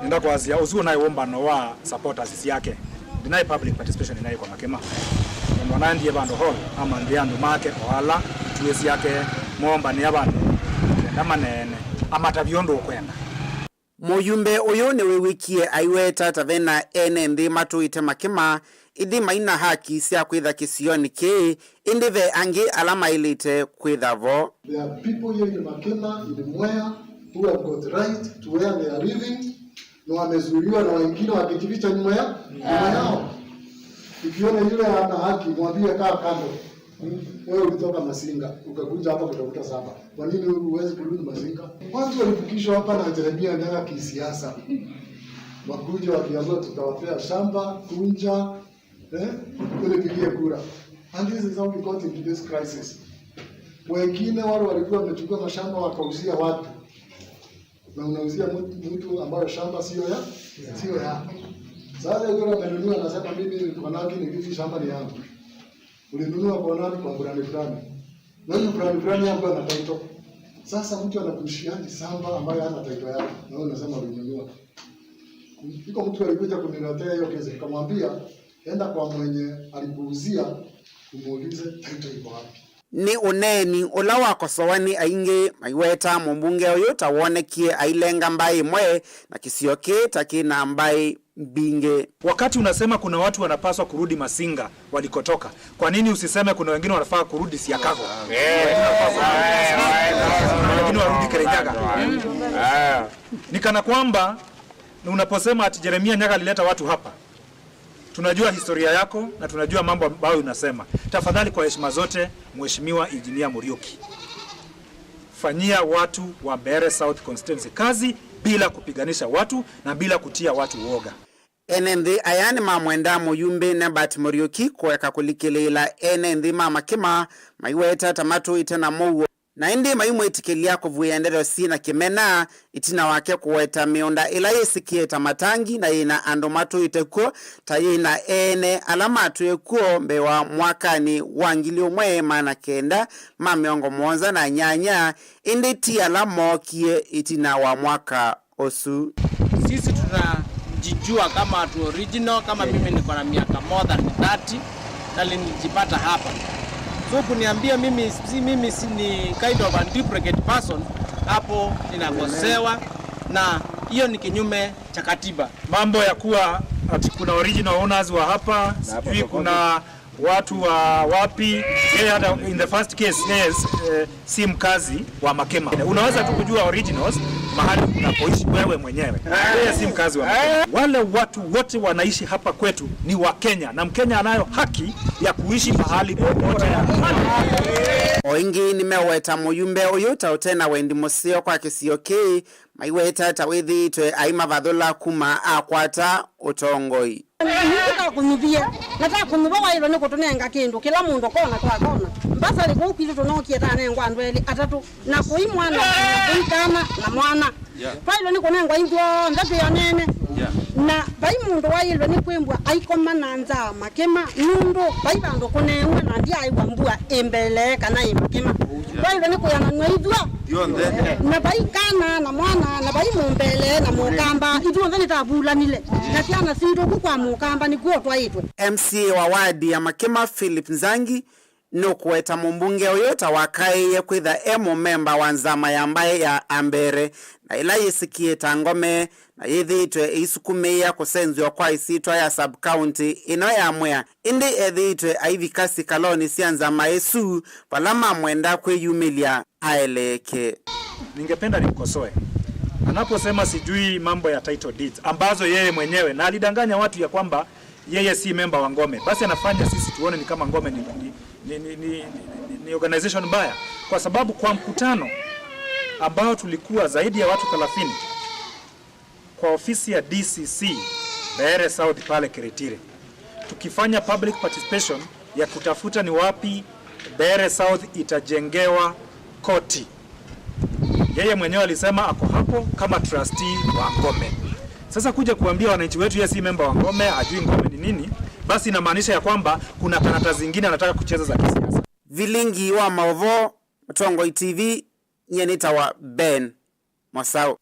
Nenda kwasya, ũsu ũnaĩ ũmbano wa supporters syake. Ndinaĩ public participation inaĩ kwa Makema. Tondũ anaendie vandũ hall, amanthĩa andũ make o ala ituĩ syake moombanĩa vandũ, kenda maneene, amatavye ũndũ ũkwenda. Mũyumbe ũyũ nĩwĩw'ĩkie aiweta ta ve na ene nthĩ matũĩte Makema, ĩndĩ mai na haki sya kwĩtha kĩsionĩ kĩĩ, ĩndĩ ve angĩ ala maĩlĩte kwĩtha vo. There are people here in Makema, in Mwea, who have got right to where they are living, na wamezuiliwa na wengine wakijificha nyuma ya, nyuma yao. Ukiona yule ana haki, mwambie kaa kando. Wewe ulitoka Masinga, ukakuja hapa kutafuta saba. Kwa nini huwezi kurudi Masinga? Watu walivukishwa hapa na Jeremia Nyaga kisiasa. Wakuje wakiambiwa tutawapea shamba, kunja, eh, ulipigie kura. And this is how we got into this crisis. Wengine wale walikuwa wamechukua mashamba wakauzia watu. Na unauzia mtu, mtu ambayo shamba sio ya, sio yako. Sasa yule amenunua anasema, "Mimi niko naki ni hivi shamba ni yangu." Ulinunua kwa nani? Kwa fulani fulani. Na huyu fulani fulani hakuwa na title. Sasa mtu anakuuzia shamba ambayo hana title yake. Na wewe unasema ulinunua. Iko mtu alikuja kuniletea hiyo kesi, nikamwambia, "Enda kwa mwenye alikuuzia, umuulize title iko wapi." Nĩ ũneeni ũla wakosowa nĩ aingĩ, maiweta mũmbunge ũyũ ta wonekie ailenga mbaĩ ĩmwe, na kĩsio kĩĩ ta kĩ na mbaĩ mbingĩ. Wakati unasema kuna watu wanapaswa kurudi Masinga walikotoka, kwa nini usiseme kuna wengine wanafaa kurudi Siakago? Kuna wengine warudi Kirinyaga. Ni kana kwamba unaposema ati Jeremia Nyaga alileta watu hapa, tunajua historia yako na tunajua mambo ambayo unasema. Tafadhali, kwa heshima zote, Mheshimiwa Engineer Muriuki, fanyia watu wa Mbeere South Constituency kazi bila kupiganisha watu na bila kutia watu woga. Ene nthĩ aya nĩmamwenda mũyumbe Nebat Muriuki kũeka kũlikĩlĩĩla ene nthĩ ma Makema maiweta ta matũĩte na mũuo. Na ĩndĩ maimwĩtĩkĩlya kũvw'ĩa ndeto syĩ na kĩmena, ĩtina wake kũweta mĩũnda ĩla yĩsĩkĩe ta matangi na yĩ na andũ matũĩte kw'o, ta yĩ na ene ala matwĩe kw'o mbee wa mwakanĩ wa ngili ĩmwe maana kenda ma mĩongo mũonza na nyanya, ĩndĩ ti ala mookie ĩtina wa mwaka ũsu. Sisi tunajijua kama watu original, kama mimi niko na miaka more than thirty, na nilijipata hapa. So kuniambia mimi, si mimi si ni kind of a duplicate person, hapo ninakosewa, na hiyo ni kinyume cha katiba. Mambo ya kuwa ati kuna original owners wa hapa, sijui kuna watu wa wapi, yeye hata in the first case, yeye, eh, si mkazi wa Makema. Unaweza tu kujua originals mahali unapoishi wewe mwenyewe. Yeye si mkazi wa Makema. Wale watu wote wanaishi hapa kwetu ni wa Kenya, na Mkenya anayo haki ya kuishi mahali popote. O ĩngĩ nĩmeweta mũyumbe ũyũ ta ũte na wendi mũseo kwa kĩsio kĩĩ, maiweta ta wĩthĩĩtwe aimavathũla kuma akwata ũtongoi. Nĩndĩkakũnyuvie, na takũnyuva waĩlwe nĩ kũtũnenga kĩndũ kĩla mũndũ kona kwa kona. Mbasarĩ kũu kwitũ tũnookie tanengwa andũ elĩ atatũ, na kũi mwana, na kũi kana, na mwana. Yeah. Twaĩlwe nĩ kũnengwa ithyonthe twĩ anene. Yeah. Na vai mũndũ waĩlwe nĩ kwĩmbwa aikoma na nzaa Makema, nũndũ vai vandũ kũneew'a na ndyaaĩw'a mbua ĩ mbele kana ĩ Makema. Yeah. Twaĩlwe nĩ kwĩananw'a ithwa. Yonthe. Na vai kana na mwana, na vai mũmbele na mũkamba, ithuothe nĩtavulanile. Na syana sitũ ku kwa mũkamba nĩkw'o twaĩtwe. M C A wa wadi ya Makema, Philip Nzangi, nũkũweta mũmbunge ũyũ ta wakaĩĩe kwĩtha e mũmemba wa nzama ya mbaĩ ya Ambere, na ĩla yĩsĩkĩe ta ngome, na yĩthĩĩtwe ĩisukumĩĩa kũsenzw'a kwa ĩsyĩtwa ya sub-county ĩno ya Mwea, ĩndĩ ethĩĩtwe aivika sikalonĩ sya nzama ĩsu, vala mamwenda kwĩyumĩlya aeleeke. Ningependa nimkosoe anaposema sijui mambo ya title deeds ambazo yeye mwenyewe, na alidanganya watu ya kwamba yeye si memba wa Ngome, basi anafanya sisi tuone ni kama Ngome ni, ni, ni organization mbaya, kwa sababu kwa mkutano ambao tulikuwa zaidi ya watu thelathini kwa ofisi ya D C C Mbeere South pale Kiritiri, tukifanya public participation ya kutafuta ni wapi Mbeere South itajengewa koti, yeye mwenyewe alisema ako hapo kama trustee wa Ngome. Sasa kuja kuambia wananchi wetu yeye si memba wa Ngome, ajui Ngome ni nini, basi inamaanisha ya kwamba kuna karata zingine anataka kucheza za kisiasa. Vilingi wa maũvoo, Mũtongoi T V, nyie nĩtawa Ben Mosau.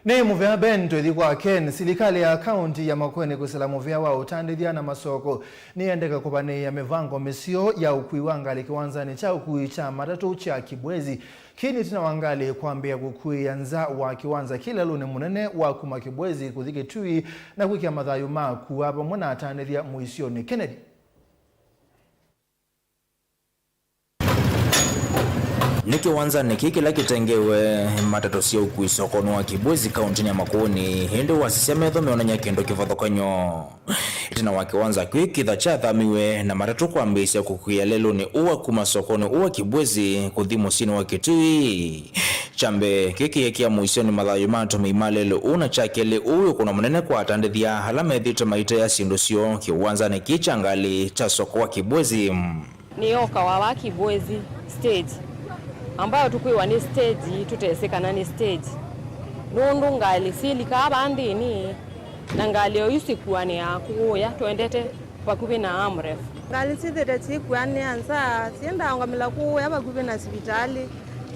Nĩ mũvea Ben, tũthi kwa Ken. Silikalĩ ya kaunti ya Makueni kwĩsĩla mũvea wa ũtandĩthya na masoko nĩyendeka kũvanĩĩa mĩvango mĩseo ya ũkui wa ngalĩ kĩwanzanĩ kya ũkui kya matatũ kya Kibwezi. Kĩĩ nĩ ĩtina wa ngalĩ kwambĩĩa kũkuĩĩa nza wa kĩwanza kĩ lalũnĩ mũnene wa kuma Kibwezi kũthi Kitui na kwĩkĩa mathayũ ma kua vamwe na atandĩthya mũisyonĩ. Kennedy. Nĩ kĩwanzanĩ kĩĩ kĩla kĩtengewe matatũ sya ũkui sokonĩ wa Kibwezi, kauntinĩ ya Makueni, ĩndĩ wasisya metho meonany'a kĩndũ kĩvathũkany'o. Ĩtina wa kĩwanza kĩĩ kĩtha kyathamiwe na matatũ kwambĩĩsya kũkuĩa lelũnĩ ũũ wa kuma sokonĩ ũũ wa Kibwezi kũthi mũsyĩnĩ wa Kitui, Kya mbee, kĩĩ kĩekĩa mũisyonĩ mathayũ ma atũmĩi ma lelũ ũũ, na kya kelĩ, ũũ wĩ ũkũno mũnene kwa atandĩthya ala methĩĩtwe maiteea syĩndũ syoo kĩwanzanĩ kĩĩ kya ngalĩ kya soko wa Kibwezi. Nĩyokawa vaa Kibwezi stage, ambayo tũkwĩwa nĩ stage, tũtesĩ kana nĩ stage, nũndũ ngalĩ syĩlikaa vaa nthĩnĩ, na ngalĩ o isu syĩkuanĩaa kũũya twendete vakuvĩ na Amref. Ngalĩ syĩthĩte syĩkuanĩa nza, syĩendaa ũngamĩla kũũya vakuvĩ na sivitalĩ.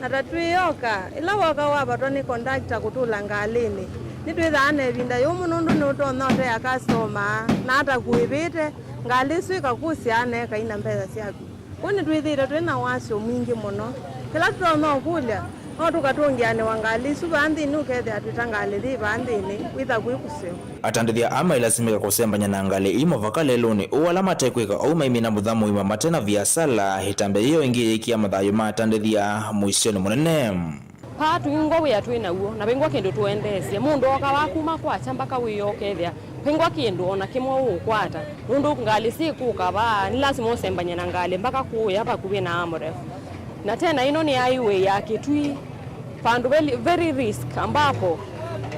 Na ta twĩyoka, ĩla woka wavatwa nĩ kondakta kũtũla ngalĩnĩ, nĩtwĩthaa na ĩvinda yũmũ nũndũ nĩũtonya ũtea kastoma, na ata kũĩvĩte, ngalĩ ĩsu ĩkakũsya na ĩkaina mbesa syaku. Kwoou nĩtwĩthĩĩtwe twĩ na wasyo mwingĩ mũno. Kĩla tũtonya ũkũlya, no tũkatũngĩanĩwa ngalĩ isu vaa nthĩnĩ, ũkethĩa twĩ ta ngalĩ yĩ vaa nthĩnĩ, wĩtha kwĩ kũseo. Atandĩthya aa mailasimĩka kũsembany'a na ngalĩ ii mũvaka lelũnĩ ũũ, ala matekwĩka ũu maimina mũtha mũima mate na viasala. Ĩtambya yĩĩ o ĩngĩ yĩĩkĩa mathayũ ma atandĩthya mũisyonĩ mũnene. Paa twingwa wĩa twĩ naw'o, na vingwa kĩndũ tũendeesye. Mũndũ ooka vaa kuma kwakya mbaka wĩoo, ũkethĩa vingwa kĩndũ o na kĩmwe ũũkwata. Nũndũ ngalĩ syĩkũka vaa, nĩ lasima ũsembany'e na ngalĩ mbaka kũũya vakuvĩ na Amref. Na tena ĩno nĩ highway ya Kitui, vandũ very, very risk, ambapo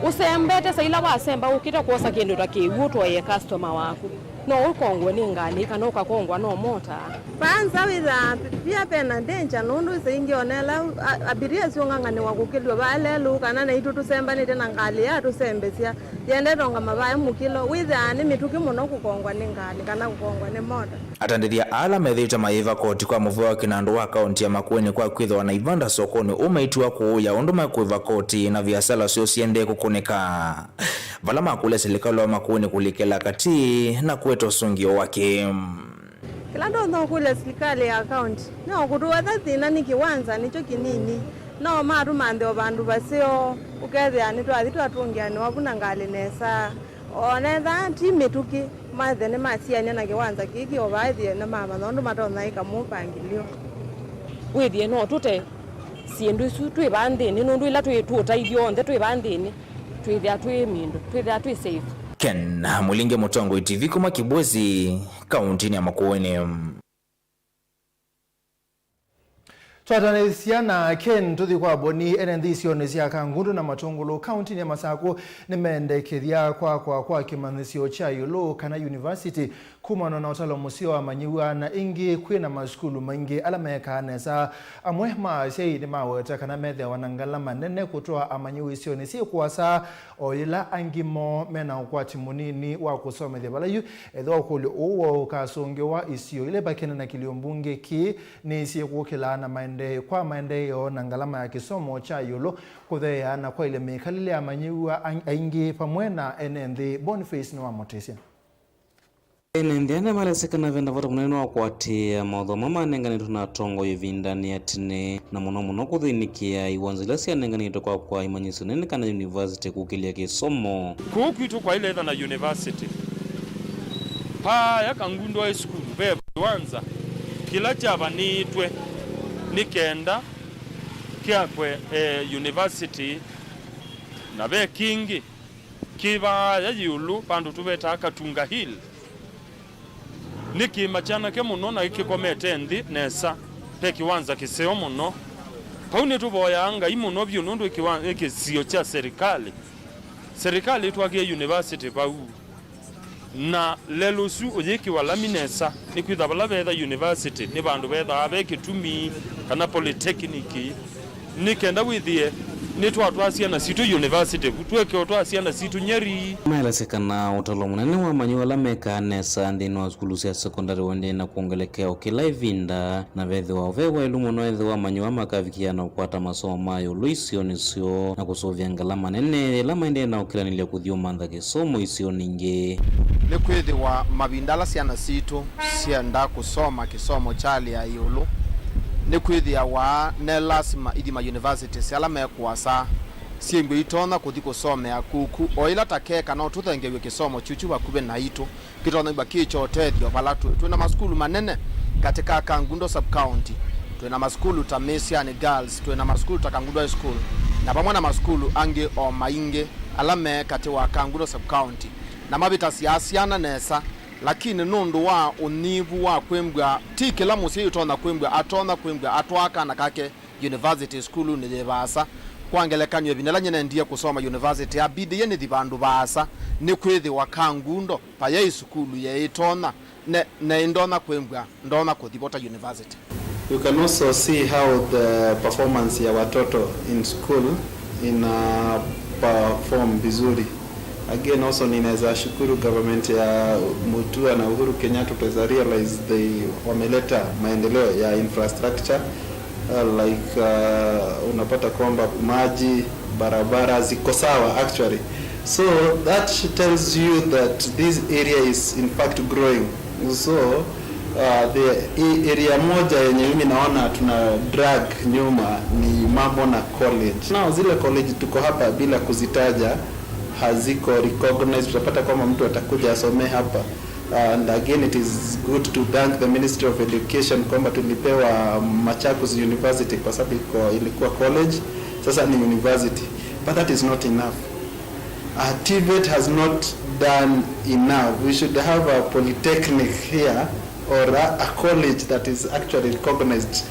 ũsembete, saa ila wasemba ũkĩte kwosa kĩndũ ta kĩw'ũ ũtwaĩe customer waku, no ũkongwe nĩ ngalĩ kana ũkakongwa no mota. Kwanza wĩthaa pia pena danger, nũndũ saa ingĩ ona ĩla a-, abiria syũng'ang'anĩwa kũkĩlw'a vaa lelũ, kana naitũ tũsembanĩte na ngalĩ ya tũsembesya yendete ũngama vaa mũkĩlo, wĩthaa nĩ mĩtũkĩ mũno kũkongwa nĩ ngalĩ kana kũkongwa nĩ mota. Atandĩthya ala methĩĩtwe mayĩva koti kwa mũvĩa wa kĩnandũ wa kaũnti ya Makueni kwa kwĩthĩwa na ivanda sokonĩ ũũ maitiwa kũũya ũndũ mekũĩva koti na viasala syoo siendee kũkũnĩka, vala makũlya silikalĩ wa Makueni kũlikĩla katĩ na kũete ũsũngĩo wake. Kĩla ndonya ũkũlya silikalĩ ya kaũnti nĩ o kũtũvatha thĩna nĩ kĩwanza nĩkyo kĩnini, no matũmanthe o vandũ vaseo, ũkethĩa nĩtwathi twatũngĩanĩwa vu na ngalĩ nesa. O na ethĩwa ti mĩtũkĩ, mathe nĩmasiany'a na kĩwanza kĩĩ kĩ o vaa ĩthĩe nĩmamanya ũndũ matonya ĩka mũpangĩlyo. Wĩthĩe no tũte syĩndũ isu twĩ vaa nthĩnĩ, nũndũ ĩla twĩ tũũtaithyo onthe twĩ vaa nthĩnĩ, twĩthĩa twĩ mindũ, twĩthĩa twĩ safe. Ken Mũlinge, Mũtongoi T V kuma Kibwezi, kaũntinĩ ya Makueni. Twatanĩsya na Ken, tũthi kwa Boni. Ene nthĩ isionĩ sya Kangundo na Matũngũlũ, kaũntinĩ ya Masakũ, nĩmendekethya kwakwa kwa kĩmanyĩsyo kya ĩũlũ kana university kumana na ũtalo mũseo wa amanyĩw'a, na ĩngĩ kwĩ na masukulu maingĩ ala mekaa nesa. Amwe ma asyai nĩmaweta kana methĩawa na ngalama nene kũtwaa amanyĩw'a isionĩ syĩ kũasa, o yĩla angĩ moo mena ũkwati mũnini wa kũsomethya vala yu. Ethĩwa ũkũlyo ũũ woo ũkasũngĩwa, isio ila ivakiane na kĩlio mbunge kĩĩ nĩsyĩkũkĩlaa na maendee-, kwa maendeeo na ngalama ya kĩsomo kya ĩũlũ kũtheea na kwaĩlya mĩkalĩle ya amanyĩw'a ang-, aingĩ vamwe na ene nthĩ. Boniface nĩwamũtĩsye. Ene nthĩ aa nĩmalesekana ve na vata mũnene wa kũatĩĩa mothomo manenganĩtwe na atongoi ĩvindanĩ ya tene, na mũno mũno kũthĩnĩkĩa iwanja ila syanenganĩtwe kwa kwa imanyĩsyo nene kana yunivasĩtĩ kũkĩlya kĩsomo. Kũu kwitũ kwaĩle ĩtha na university. Paaya Kangundo High School ve kĩwanza kĩla kyavanĩtwe nĩ kenda kyakwe, eh, university, na ve kĩngĩ kĩ vaaya ĩũlũ vandũ tũvetaa Katunga Hill. Nĩ kĩĩma kyanake mũno na kĩkomete nthĩ nesa, ve kĩwanza kĩseo mũno. Vau nĩtũvoyaa Ngai mũno vyũ nũndũ ĩ kĩwa-, ĩ kĩsio kya serikali. Serikali ĩtwakĩe university vau. Na lelũ ũsu ũyĩkĩwa lami nesa, nĩkwĩtha vala vetha university nĩ vandũ vethaa ve kĩtumi, kana polytechnic. Nĩ kenda wĩthĩe nĩtwatwaa syana sitũ university vu, tweke ũtwaa syana sitũ Nyeri. Maelesya kana ũtalo mũnene wa amanyĩw'a ala mekaa nesa nthĩnĩ wa sukulu sya sekondalĩ ũendee na kwongelekea o kĩla ĩvinda, na vethĩwa ve waĩlu mũno ethĩwa amanyĩw'a makavikĩa na kũkwata masomo ma ĩũlũ isionĩ syoo na kũsũvĩa ngalama nene yĩla maendee na ũkĩlanĩlya kũthi ũmantha kĩsomo isionĩ ingĩ. Nĩkwĩthĩwa mavinda ala syana sitũ syenda kũsoma kĩsomo kya hali ya ĩũlũ, nĩkwĩthĩawa ne lasima ithi ma universities ala me kũasa, syĩmbwe itonya kũthi kũsomea kuku, o ĩla ta keka no tũthengeew'e kĩsomo kyuku vakuvĩ naitũ, kĩtonyaw'a kĩ kya ũtethyo vala twĩ. Twĩ na masukulu manene katĩ ka Kangundo Sub-County. Twĩ na masukulu ta Mĩsyani Girls, twĩ na masukulu ta Kangundo High School, na vamwe na masukulu angĩ o maingĩ ala me katĩ wa Kangundo Sub-County, na mavĩtasyaa syana nesa. Lakini nũndũ wa ũnyivu wa kwĩmbwa, ti kĩla mũsyai ũtonya kwĩmbwa atonya kwĩmbwa atwaa kana kake university sukulunĩ yĩ vaasa. Kwa ngelekany'o, ĩvinda yĩla nyie nendie kũsoma university, yambindĩie nĩthi vandũ vaasa nĩkwĩthĩwa Kangundo vayaĩ sukulu yeĩtonya, ne, neĩ ndonya kwĩmbwa ndonya kũthi Vota University. You can also see how the performance ya watoto in school ina perform vizuri. Again, also ninaweza shukuru government ya Mutua na Uhuru Kenyatta, tutaweza realize they wameleta maendeleo ya infrastructure, uh, like, uh, unapata kwamba maji, barabara ziko sawa actually. So that tells you that this area is in fact growing. So, uh, the i-, area moja yenye mimi naona tuna drag nyuma ni mambo na college. Now, zile college tuko hapa bila kuzitaja haziko recognized. Utapata kwamba mtu atakuja asomee hapa. And again, it is good to thank the Ministry of Education kwamba tulipewa Machakos University kwa sababu iko, ilikuwa college, sasa ni university. But that is not enough. Uh, TVET has not done enough. We should have a polytechnic here or a, a college that is actually recognized.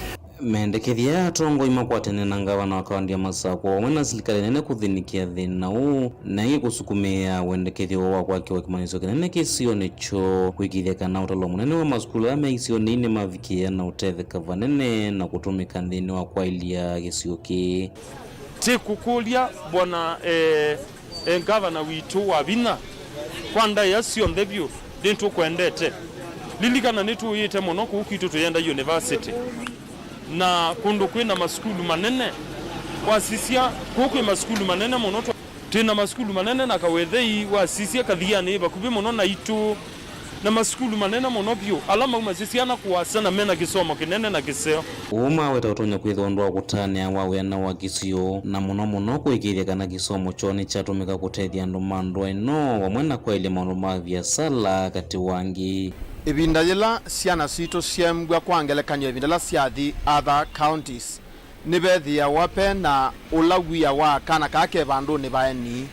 Mendekethya aya atongoi makwatanĩe na ngavana wa kaunti ya Masakũ vamwe na silikalĩ nene kũthĩnĩkĩa thĩna ũũ, na ĩngĩ kũsukumĩĩa wendekethyo wa kwakĩwa kĩmanyĩsyo kĩnene kĩsionĩ kyoo, kũĩkĩĩthya kana ũtalo mũnene wa masukulu ala me isionĩ ii nĩmavikĩĩa na ũtetheka vanene na kũtũmĩka nthĩnĩ wa kwaĩlya kĩsio kĩĩ. Tĩkũkũlya bwana, eh, eh, ngavana witũ wa vinya, kwa ndaĩa syonthe vyũ, nĩtũkwendete. Lilikana nĩtũĩte mũno kũu kwitũ tũyenda university. Na kũndũ kwĩ na masukulu manene, wasisya kũu kwĩ masukulu manene mũno. Twa-, twĩ na masukulu manene na Kawethei, wasisya Kathiani ĩ vakuvĩ mũno naitũ, na masukulu manene mũno vyũ, ala maumasya syana kũasa na mena kĩsomo kĩnene na kĩseo. Ũũ maweta ũtonya kwĩthĩwa ũndũ wa kũtanĩa wa wĩana wa kĩsio, na mũno mũno kũĩkĩĩthya kana kĩsomo kyoo nĩkyatũmĩka kũtethya andũ ma ndũa ĩno, vamwe na kwaĩlya maũndũ ma viasala katĩ wa angĩ. Ĩvinda yĩla syana sitũ syeembwa, kwa ngelekany'o, ĩvinda yĩla syathi other counties, nĩvethĩawa ve na ũla wia wa kana kaa ke vandũnĩ vaeni,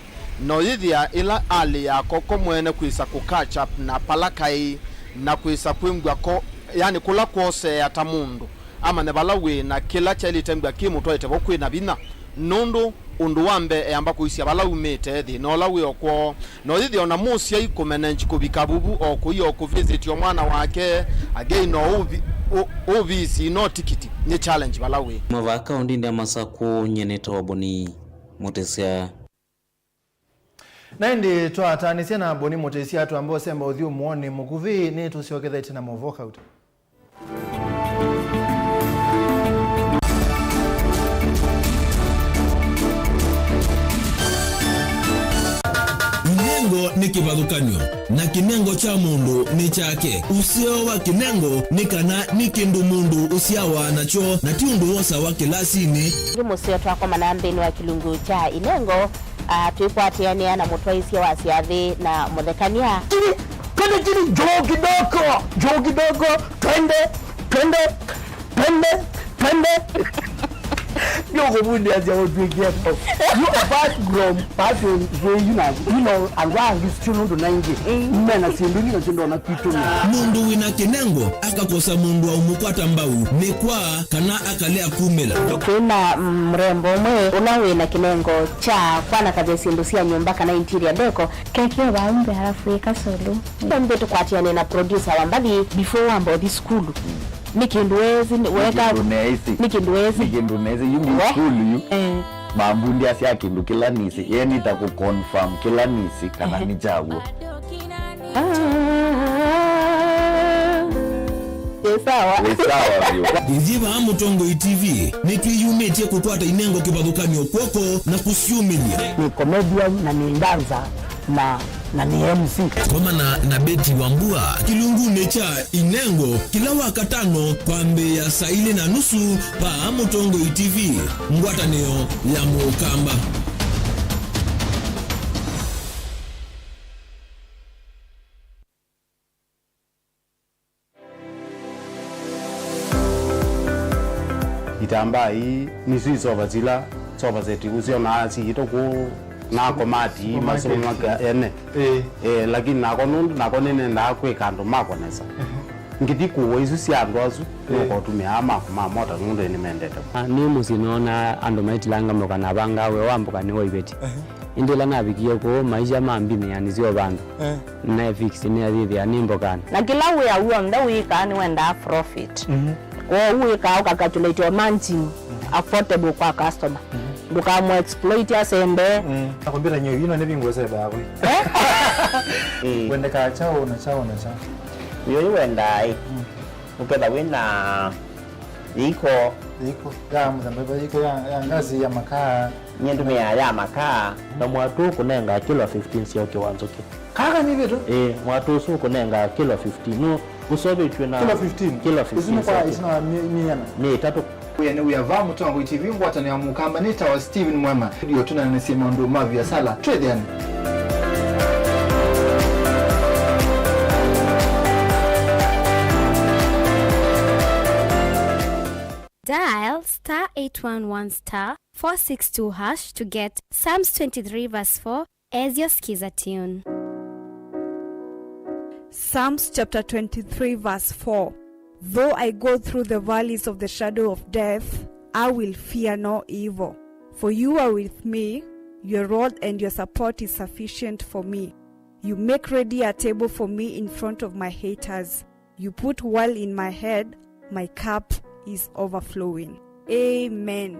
na ũyĩthĩa ĩla alĩ yako ko mwene kwĩsa kũ catch up na pala kaĩ, na kwĩsa kwĩmbwa ko, yani kũla kwoseea ta mũndũ amanye vala wĩ na kĩla kyaĩlĩte mbwa kĩmũtwaĩte vo kwĩ na vinya, nũndũ ũndũ wa mbee eamba kũisya vala umĩte, thĩna ũla wĩ o kwoo. No yĩthĩa o na mũsyai kũmenenji kũvika vuvu o kũi o kũvisiti o mwana wake, again o ũvi-, ũ-, ũvisi no tikiti, nĩ challenge vala wĩ. Kuma vaa kaũndĩnĩ ya Masakũ, nyie nĩtawa Boni Mũtĩsya. Na ĩndĩ twataanĩsya na Boni Mũtĩsya twamba ũsemba ũthyũmũonĩ mũkuvĩ, nĩtũsyokethetye na movoo kauta. Inengo nĩ kĩvathũkany'o, na kĩnengo kya mũndũ nĩ kyake. Ũseo wa kĩnengo nĩ kana nĩ kĩndũ mũndũ ũsyawa nakyo, na ti ũndũ wosawa kĩlasinĩ. Ĩngĩ mũseo twakomana nthĩnĩ wa kĩlungu kya inengo, ah, twĩkwatĩanĩa na mũtwaĩsya wa syathĩ na mũthekany'a. Chini, twende chini, juu kidogo, juu kidogo, twende, twende, twende, twende. Ndio kuvundia sia ũtuĩkia. You apart from passion, you know, you know, and why is still not ninety? Mena sindu ngina sindu na kitu. Mũndũ wĩna kĩnengo akakosa mũndũ wa ũmũkwata mbau, nĩ kwa kana akalea kumĩla. Kwĩna mrembo ũmwe ũla wĩna kĩnengo kya kwanakavya syĩndũ sya nyũmba kana interior deco. Keke vau mbee alafu ĩka solo. Mbee tũkwatiane na producer wa mbathi before wamba ũthi sukulu. Nĩ kĩndũ wezi, nĩ weka, nĩ kĩndũ wezi. Nĩ kĩndũ wezi. Nĩ kĩndũ nezi, yu ngi sukulu yu. Eh. Mambundia sya kĩndũ kĩla nĩsĩ, ye nĩta kũ confirm kĩla nĩsĩ kana nĩ kyaw'o. Ah. Ĩ sawa. Ĩ sawa vyũ. Ithyĩ vaa Mũtongoi T V nĩtwĩyumĩtye kũkwata inengo kĩvathũkany'o kw'oko na kũsyũmĩlya. Nĩ comedian na nĩ dancer na, na nĩ M C. Komana na Betty Wambua kĩlungunĩ kya Inengo kĩla Wakatano kwambĩĩa saa ilĩ na nusu vaa Mũtongoi T V, ngwatanĩo ya Mũkamba. Itambaa ii nĩsyo isova sila sofa set ũsyonaa siitũ kũu na komati, supermarket, masũmaka ene. Ĩĩ. Eh, lakini nako nũndũ nako nĩnendaa kwĩka andũ makwa nesa. Ehe. Ngĩthi kũũa isu sya andũ asu, nũkotũmĩaa maku ma mota nũndũ nĩmendete. Ah, nĩ mũsyĩ noonaa andũ maitilanga mboka na avangaa wĩa wa mboka nĩ wa iveti. Ĩndĩ ĩla navikie kũũ, maisha ma mbinĩanĩ syo vandũ. Eh. Nĩneefikisi nĩathĩthĩa nĩ mbokanĩ. Na kĩla wĩa w'onthe wĩkaa nĩwendaa profit. Mhm. Kwoou wĩkaa ũkacalculate o margin, affordable kwa customer. Mhm. Ndũkamũ exploit asembee. Mm. Akwambia nyie ino nĩ bingo sebe yakwe. Eh? Wendekaa chao na chao na chao. Yo wendaa ĩ. Mm. Ũketha wĩna iko. Iko ya mũthemba ĩva, iko ya, ya ngazi ya makaa. Nyie ndũmĩaa ya makaa. Na mwatũ ũkũnenga kilo fifteen sya ũkĩ wa nzũkĩ. Kaka nĩ vitu? Ĩĩ, mwatũ ũsu ũkũnenga kilo fifteen. Nũ ũseũvĩtw'e na kilo fifteen? Kilo fifteen. Isu nĩ kwa sya ũkĩ. Isu na mi-, miana? Nĩ ĩtatũ. Wĩa nĩ wĩa vaa Mũtongoi T V, ngwatanĩo ya Mũkamba nĩ tawa Stephen Mwema. Ndio tũnanĩsye maũndũ ma viasala. Twĩthĩane. Dial star eight one one star four six two hash to get Psalms twenty-three verse four as your Skiza tune. Psalms chapter twenty-three, verse four. Though I go through the valleys of the shadow of death, I will fear no evil. For you are with me, your rod and your support is sufficient for me. You make ready a table for me in front of my haters. You put oil in my head, my cup is overflowing. Amen.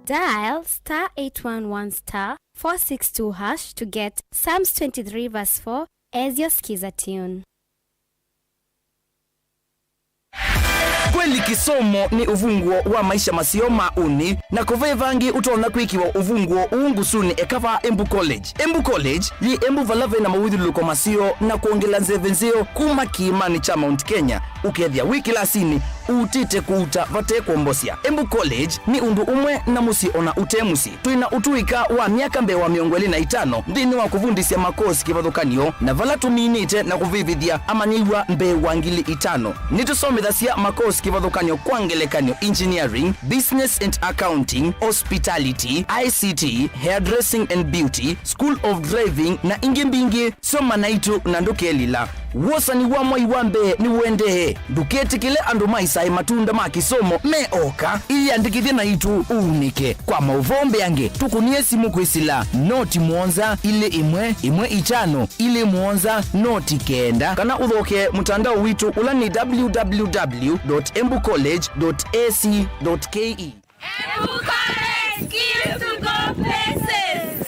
Dial star eight one one star four six two hash to get Psalms twenty-three verse four as your Skiza tune. Kweli kĩsomo nĩ ũvunguo wa maisha maseo ma ũnĩ, na kũve vangĩ ũtonya kwĩkĩwa ũvunguo ũũ ngũsũnĩ eka vaa Embu College. Embu College yĩ Embu vala vena mawĩthyũlũlũko maseo na kwongela nzeve nzeo kuma kĩĩmanĩ kya Mount Kenya, ũkethĩa wĩ kĩlasinĩ ũutĩte kũuta vate kwombosya. Embu College nĩ ũndũ ũmwe na mũsyĩ ona ũte mũsyĩ. Twĩ na ũtũĩka wa myaka mbee wa mĩongo ĩlĩ na itano nthĩnĩ wa kũvundĩsya makosi kĩvathũkany'o, na vala tũminĩte na kũvĩvĩthya amanyĩw'a mbee wa ngili itano. Nĩtũsomethasya makosi kĩvathũkany'o, kwa ngelekany'o, engineering, business and accounting, hospitality, I C T, hairdressing and beauty, school of driving, na ingĩ mbingĩ. Soma naitũ na ndũkelila. Wosani wa mwai wa mbee nĩũendee. Ndũketĩkĩle andũ maisae matunda ma kĩsomo me oka. Ĩyĩandĩkĩthye naitũ ũunĩke. Kwa maũvoo mbeange, tũkũnĩe simũ kwĩsĩla noti mũonza ilĩ ĩmwe ĩmwe itano ilĩ mũonza noti kenda, kana ũthokee mũtandao witũ ũla nĩ w w w dot embu college dot a c dot k e. Embu College, skills to go places.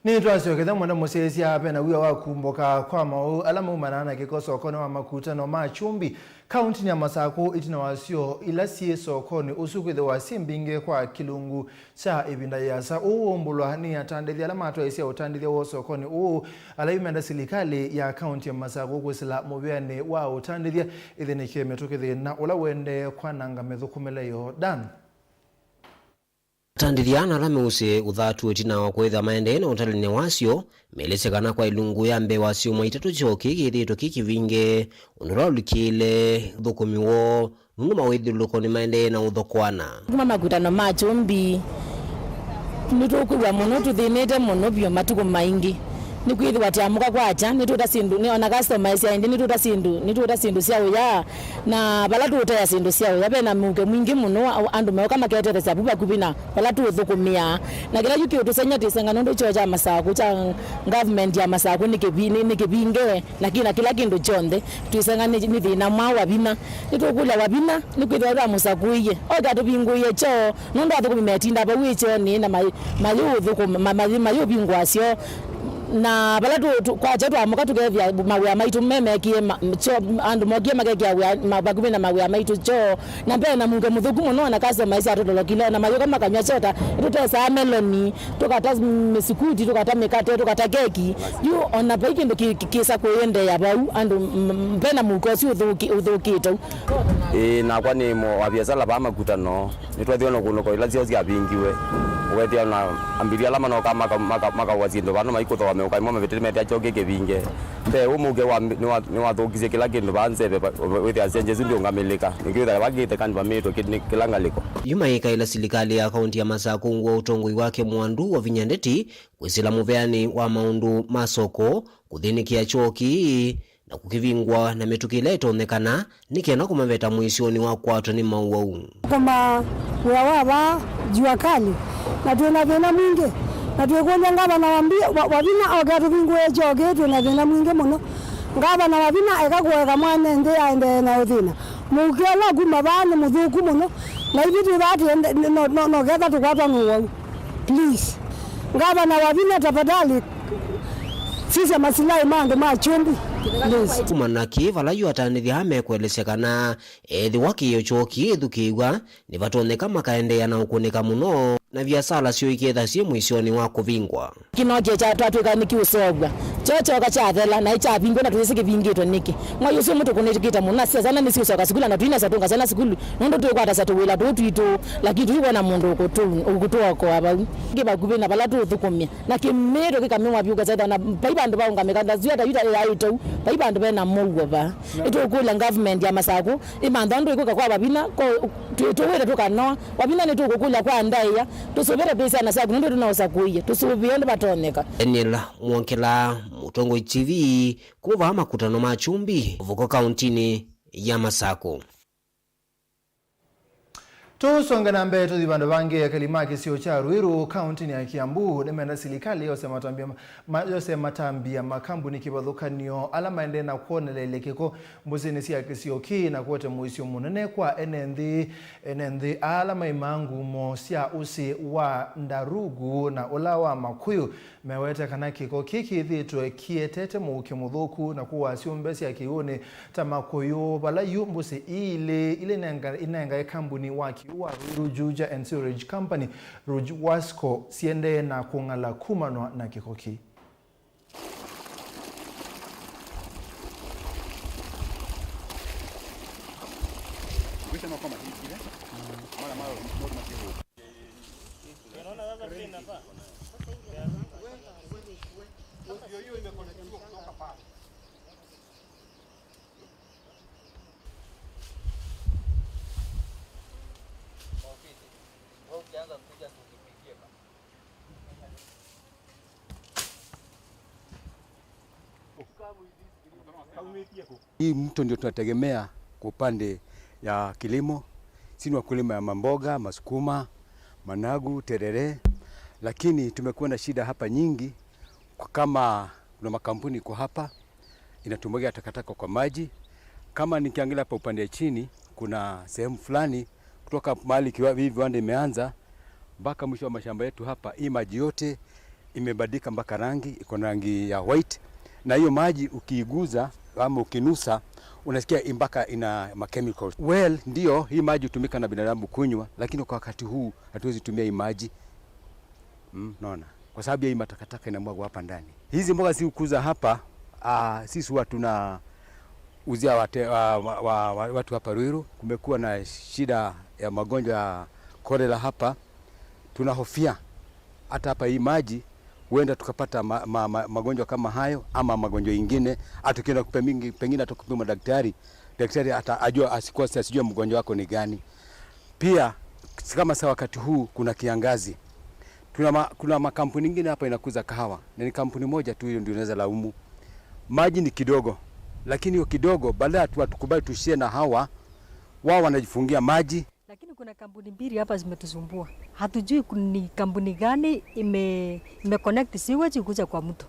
Nĩtwasyokethya mwenda mũsyaĩĩsya, ve na wia wa kumbũka kwa maũũ ala maumanaa na kĩko sokonĩ wa Makutano ma Kyumbi, kauntinĩ ya Masakũ, ĩtina wa sio ila syĩ sokonĩ ũsu kwĩthĩwa syĩ mbingĩ kwa kĩlungu kya ĩvinda yĩasa. Ũu waumbũlwa nĩ atandĩthya ala matwaĩĩsya ũtandĩthya woo sokonĩ ũũ, ala yu menda silikalĩ ya kaunti ya Masakũ kwĩsĩla mũvĩanĩ wa ũtandĩthya ĩthĩnĩkĩe mĩtũkĩ thĩna ũla ũendee kwananga mĩthũkũmĩle yoo. Dan. Atandĩthya na ala meusĩ ũthatu ĩtina wa kwĩthwa maendee na ũtalĩnĩ wasyo, meelesya kana kwa ĩlungu ya mbee wa syumwa itatũ kyo kĩĩ kĩthĩĩtwe kĩ kĩvinge, ũndũ ũla ũlikĩĩle ũthũkũmi woo, nũndũ mawĩthyũlũlũko nĩmaendee na ũthokoana. Kuma Makutano ma Kyumbi, nĩtũkwĩw'a mũno tũthĩnĩte mũno vyũ matukũ maingĩ. Nĩkwĩthĩwa tũamũka kwakya, nĩtũũta syĩndũ, nĩ ona customer esya ĩndĩ, nĩtũũta syĩndũ, nĩtũũta syĩndũ sya ũya, na vala tũũtea syĩndũ sya ũya, ve na mũuke mwingĩ mũno, a-, andũ meũka maketetheesya vu vakuvĩ na vala tũũthũkũmĩaa. Na kĩla yu kĩũtũsengy'a twĩsenga nũndũ kyoo kya Masakũ, kya government ya Masakũ nĩ kĩvi-, nĩ, nĩ kĩvinge, na kĩ na kĩla kĩndũ kyonthe. Twĩsenga nĩ, nĩ thĩna mwaũ wa vinya. Nĩtũkũlya wa vinya, nĩkwĩthĩwa twamũsakũie oke atũvingũĩe kyoo, nũndũ athũkũmi metindaa vau ĩkyoonĩ na ma-, mayĩũthũkũma, ma-, ma-, mayĩũvingũa syoo. Na vala tũ-, tũ-, kwakya twamũka tũkethĩa mawĩa maitũ me mekĩe ma-, kyoo, andũ mokie makekĩa wĩa ma-, vakuvĩ na mawĩa maitũ kyoo. Na mbee na mũuke mũthũku mũno, na customer ĩsyatũtolokile, na mayũka makanyw'a soda, nĩtũtesaa meloni, tũkata mĩsukuti, tũkata mĩkate, tũkata keki. Yu ona vai kĩndũ kĩ-, kĩ-, kĩsa kũendeea vau, andũ m-, m-, ve na mũuke ũsu ũthũkĩ-, ũthũkĩte. Ĩĩ, nakwa nĩ mũ-, wa viasala vaa Makutano, nĩtwethĩwe na kũndũ kwa ila syoo syavingiwe. Ũkethĩa na ambĩlya ala manoka maka- maka- makaũa syĩndũ vano maikũthoa meũka ĩmwe mavĩtĩte methĩa kyoki kĩvinge. Mbee ũmũke wa- nĩwa- nĩwathũkisye kĩla kĩndũ vaa nzeve va- wĩthĩa sya Jesu ndĩũngamĩlĩka. Nĩkĩwĩthĩa vakĩte kani vamĩtwe kĩ- nĩ kĩla ngalĩko. Yu mayĩkaĩla silikalĩ ya kaunti ya Masakũ ungu wa ũtongoi wake mwandu wa vinya ndeti kwĩsĩla mũveani wa maũndũ ma soko kũthĩnĩkĩa kyoo kĩĩ na kũkĩvingwa na mĩtũkĩ ĩla ĩtonyekana nĩ kenda kũmaveta mũisyonĩ wa kwatwa nĩ maũwau. Kũma wĩa wa vaa jua kali, na twĩ na thĩna mwingĩ, na twĩkũlya ngavana wa mbi- wa- wa vinya oke atũvingũĩe kyoo kĩĩ, twĩ na thĩna mwingĩ mũno. Ngavana wa vinya eka kũeka mwanya nthĩ yaendee na ũthĩna. Mũuke ũla ũkuma vaa nĩ mũthũku mũno, na ithyĩ twĩ vaa tũende- no- no- no ketha tũkwatwa nĩ ũwau. Please. Ngavana wa vinya, tafadhali, sisya masilahi ma andũ ma Kyumbi. Please. Kuma na kĩ vala yu atanĩthya mekũelesya kana ethĩwa kĩĩo kyoo kĩĩthukĩĩw'a, nĩvatonyeka makaendeea na ũkũnĩka mũno na viasala syoo iketha syĩ mũisyonĩ wa kũvingwa. Kĩno kye kya twatw'ĩka nĩkĩũseũvw'a. Kyo kyoka kyathela, na kyavingwa, na tũyĩsĩ kĩvingĩtwe nĩkĩ. Mwai ũsu mũtũkũnĩkĩte mũno, na sya syana nĩsiũsyoka sukulu, na tũinesa tũnga syana sukulu, nũndũ twĩkwatasya tũwĩla tũũ twitũ, lakini tũikwona mũndũ ũkũtũ- ũkũtũokoa vau. Kĩ vakuvĩ na vala tũũthũkũmĩa, na kĩmĩĩto kĩkamĩwa vyũ, ũkasethwa na vai vandũ vaũngamĩka, na syũa ta yu ta yaĩ tau, vai vandũ vena mũuo vaa. Nĩtũkũlya government ya Masakũ ĩmantha ũndũ ĩkwĩka kwa Wavina, ko- twĩ- tũwĩte tũkanoa. Wavina nĩtũkũkũlya kwa ndaĩa, tũsũvĩe twĩ syana syaku nũndũ tũnaũsakũie, tũsũvĩe ũndũ vatonyeka. Daniel Mwongela, Mũtongoi T V, kuma vaa makutano ma Kyumbi, Ũvũko kauntinĩ ya Masakũ. Tũsonge na mbee tũthi vandũ vangĩ. Ekali ma kĩsio kya Ruiru, kauntinĩ ya Kiambu, nĩmenda silikalĩ yose matambia ma- ma- yose matambia makambuni kĩvathũkanio ala maendee na kwonelelya kĩko mbũsĩnĩ sya kĩsio kĩĩ na kũete mũisyo mũnene kwa ene nthĩ. Ene nthĩ ala maimaa ngumo sya ũsĩ wa Ndarugu na ũla wa Makũyũ mewete kana kĩko kĩĩ kĩthĩtwe kĩetete mũuke mũthũku na kũaa syũmbe sya kĩw'ũnĩ ta makũyũ, vala yu mbũsĩ ii ilĩ inenga- inengae kambuni wa kĩw'ũ wa Ruiru Juja and Sewerage Company, Ruj Wasco, siendee na kũng'ala kumanwa na kĩko kĩĩ. Hii mto ndio tunategemea kwa upande ya kilimo. Sisi ni wakulima ya mamboga, masukuma, managu, terere, lakini tumekuwa na shida hapa nyingi, kama kuna makampuni iko hapa inatumwagia takataka kwa maji. Kama nikiangalia hapa upande ya chini, kuna sehemu fulani kutoka mahali kiwa- hii viwanda imeanza mpaka mwisho wa mashamba yetu hapa, hii maji yote imebadilika mpaka rangi, iko na rangi ya white, na hiyo maji ukiiguza ama ukinusa, unasikia mpaka ina ma chemicals. Well, ndio, hii maji hutumika na binadamu kunywa, lakini kwa wakati huu hatuwezi tumia hii maji. Mm, naona. Kwa sababu ya hii matakataka inamwagwa hapa ndani. Hizi mboga si ukuza hapa, ah, sisi huwa tuna uzia wate- wa- wa- wa- wa- watu hapa Ruiru. Kumekuwa na shida ya magonjwa ya cholera hapa. Tunahofia hata hapa hii maji huenda tukapata ma- ma- ma- magonjwa kama hayo ama magonjwa ingine. Hata ukienda kupe- mingi- pengine hata kupima daktari, daktari hata ajua asikose asijue mgonjwa wako ni gani. Pia, kama saa wakati huu kuna kiangazi, tuna ma- kuna makampuni ingine hapa inakuza kahawa, na ni kampuni moja tu, hiyo ndio inaweza laumu. Maji ni kidogo, lakini hiyo kidogo, baada ya tu- tukubali tushie na hawa, wao wanajifungia maji. Lakini kuna kampuni mbili hapa zimetusumbua. Hatujui kun- ni kampuni gani ime- imeconnect sewage kuja kwa mto.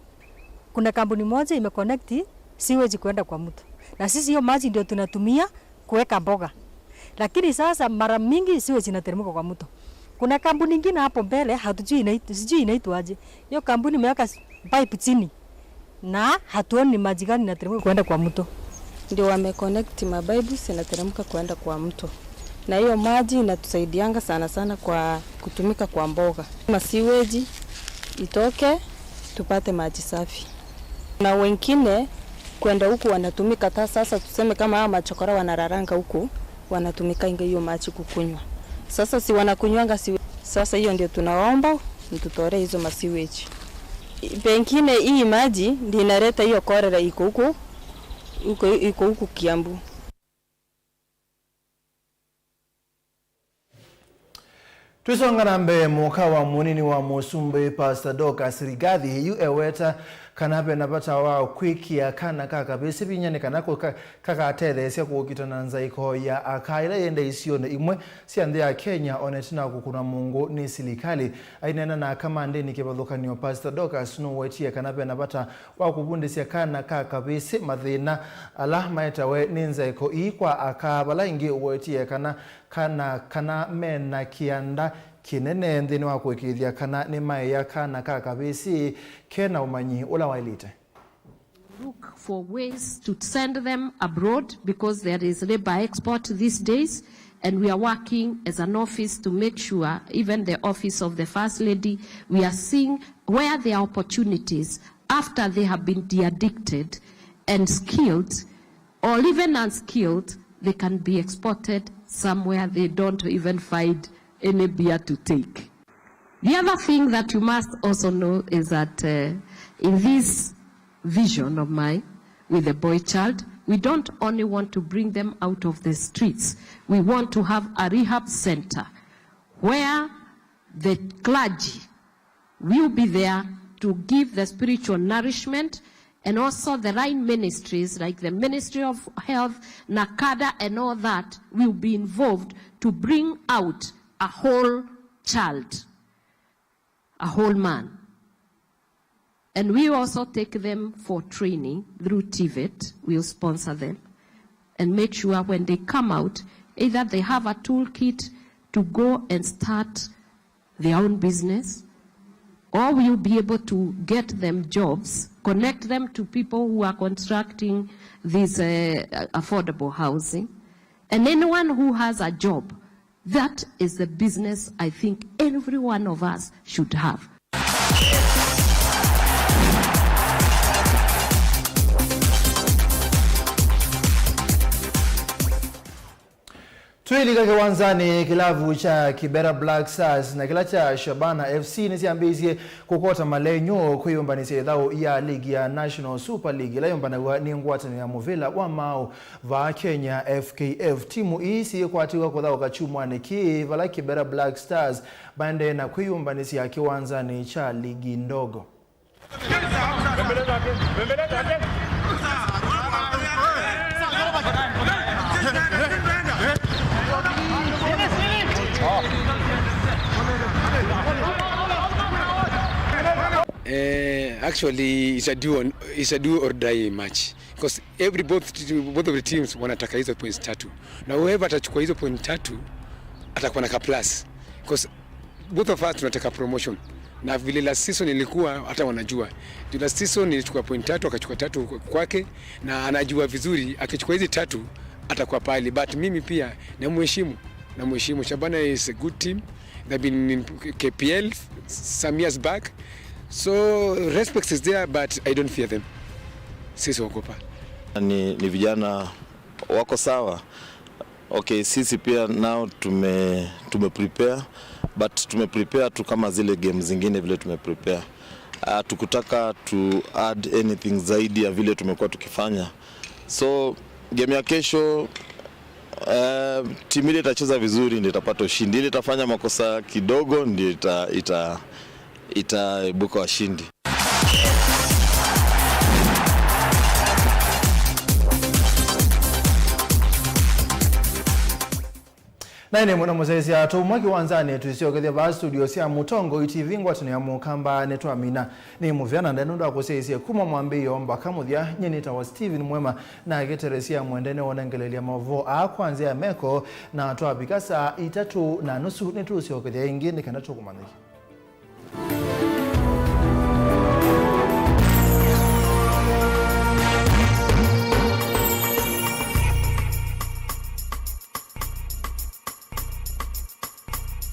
Kuna kampuni moja imeconnect sewage kwenda kwa mto. Na sisi hiyo maji ndio tunatumia kuweka mboga. Lakini sasa mara mingi sewage inateremka kwa mto. Kuna kampuni ingine hapo mbele, hatujui inait- sijui inaitwaje. Hiyo kampuni imeweka s- pipe chini. Na hatuoni ni maji gani inateremka kuenda kwa mto. Ndio wameconnect mapipe zinateremka kuenda kwa mto. Na hiyo maji inatusaidianga sana sana kwa kutumika kwa mboga. Kama sewage itoke, tupate maji safi. Na wengine kwenda huku wanatumika ta sasa, tuseme kama hawa machokora wanararanga huku, wanatumikainga hiyo maji kukunywa. Sasa si wanakunywanga si Sasa hiyo ndio tunaomba mtutolee hizo masiweji. Pengine hii maji ndio inaleta hiyo cholera iko huko, huko, iko huku Kiambu. Twisonga na mbee, mũka wa mũnini wa mũsumbĩ Pastor Dorcas Rigathi yu eweta kana ve na vata wa kwĩkĩa kana ka kavĩsĩ vinya nĩ kana kũka-, kakatetheesya kũkita na nzaĩko ya aka ĩla yĩenda isionĩ imwe sya nthĩ ya Kenya, o na ĩtina wa kũkũna mũngũ nĩ silikalĩ. Aineena na aka ma ndĩni kĩvathũkany'o, Pastor Dorcas nũwetie kana ve na vata wa kũvundĩsya kana ka kavĩsĩ mathĩna ala maetawe nĩ nzaĩko ii kwa aka, vala ĩngĩ ũwetie kana kana, kana me na kĩanda kĩnene nthĩnĩ wa kũĩkĩĩthya kana nĩmaĩa kana ka kavĩsĩ ke na ũmanyi ũla waĩlĩte. Look for ways to send them abroad because there is labor export these days, and we are working as an office to make sure, even the office of the First Lady, we are seeing where there are opportunities after they have been de-addicted and skilled, or even unskilled, they can be exported somewhere they don't even find any beer to take. The other thing that you must also know is that, uh, in this vision of mine with the boy child, we don't only want to bring them out of the streets, we want to have a rehab center where the clergy will be there to give the spiritual nourishment, and also the line ministries like the Ministry of Health, NACADA, and all that will be involved to bring out a whole child, a whole man. And we also take them for training through TVET. We'll sponsor them and make sure when they come out, either they have a toolkit to go and start their own business, or we'll be able to get them jobs, connect them to people who are constructing this, uh, affordable housing. And anyone who has a job, that is the business I think every one of us should have. Twĩlika kĩwanzanĩ, kĩlavu kya Kibera Black Stars na kĩla kya Shabana F C nĩsyambĩĩsye kũkota malenyũ kwĩyũmbanĩsya ĩthaũ ya ligi ya National Super League, ĩla yũmbanaw'a nĩ ngwatanĩo ya mũvĩla wa maaũ vaa Kenya, F K F. Timu ii syĩkwatĩw'a kũthaũka kyumwanĩ kĩĩ, vala Kibera Black Stars maendee na kwĩyũmbanĩsya kĩwanzanĩ kya ligi ndogo. Eh, actually, it's a do on, it's a do or die match. 'Cause every, both, both of the teams wanataka hizo points tatu. Na whoever atachukua hizo points tatu, atakuwa na ka plus. 'Cause both of us tunataka promotion. Na vile last season ilikuwa, hata wanajua. Juu last season nilichukua point tatu, akachukua tatu kwake, na anajua vizuri, akichukua hizi tatu, atakuwa pale. But mimi pia, namheshimu, namheshimu. Shabana is a good team. They've been in K P L some years back. So, respect is there, but I don't fear them. Sisi ogopa. Ni, ni vijana wako sawa. Okay, sisi pia nao tume, tume prepare, but tume prepare tu kama zile game zingine vile tume prepare. Hatukutaka tu add anything zaidi ya vile tumekuwa tukifanya. So, game ya kesho, eh, timu ile itacheza vizuri ndio itapata ushindi. Ile itafanya makosa kidogo ndio ita, ita, itaibuka washindi. Na ĩndĩ mũno mũsyaĩĩsya tũuma kĩwanzanĩ, tũisyokethya vaa studio sya Mũtongoi T V ngwatanĩo ya Mũkamba nĩtwamina. Nĩ mũvea na ndene ũndũ wa kũsyaĩĩsya kuma mwambĩĩo mbaka mũthya. Nyie nĩtawa Steven Mwema, na keteresya mwendene wonengelelya maũvoo aa kwa nzĩa ya meko, na twavika saa itatũ na nusu nĩtũũsyokethya ĩngĩ nĩ kana tũkũmanyĩthye.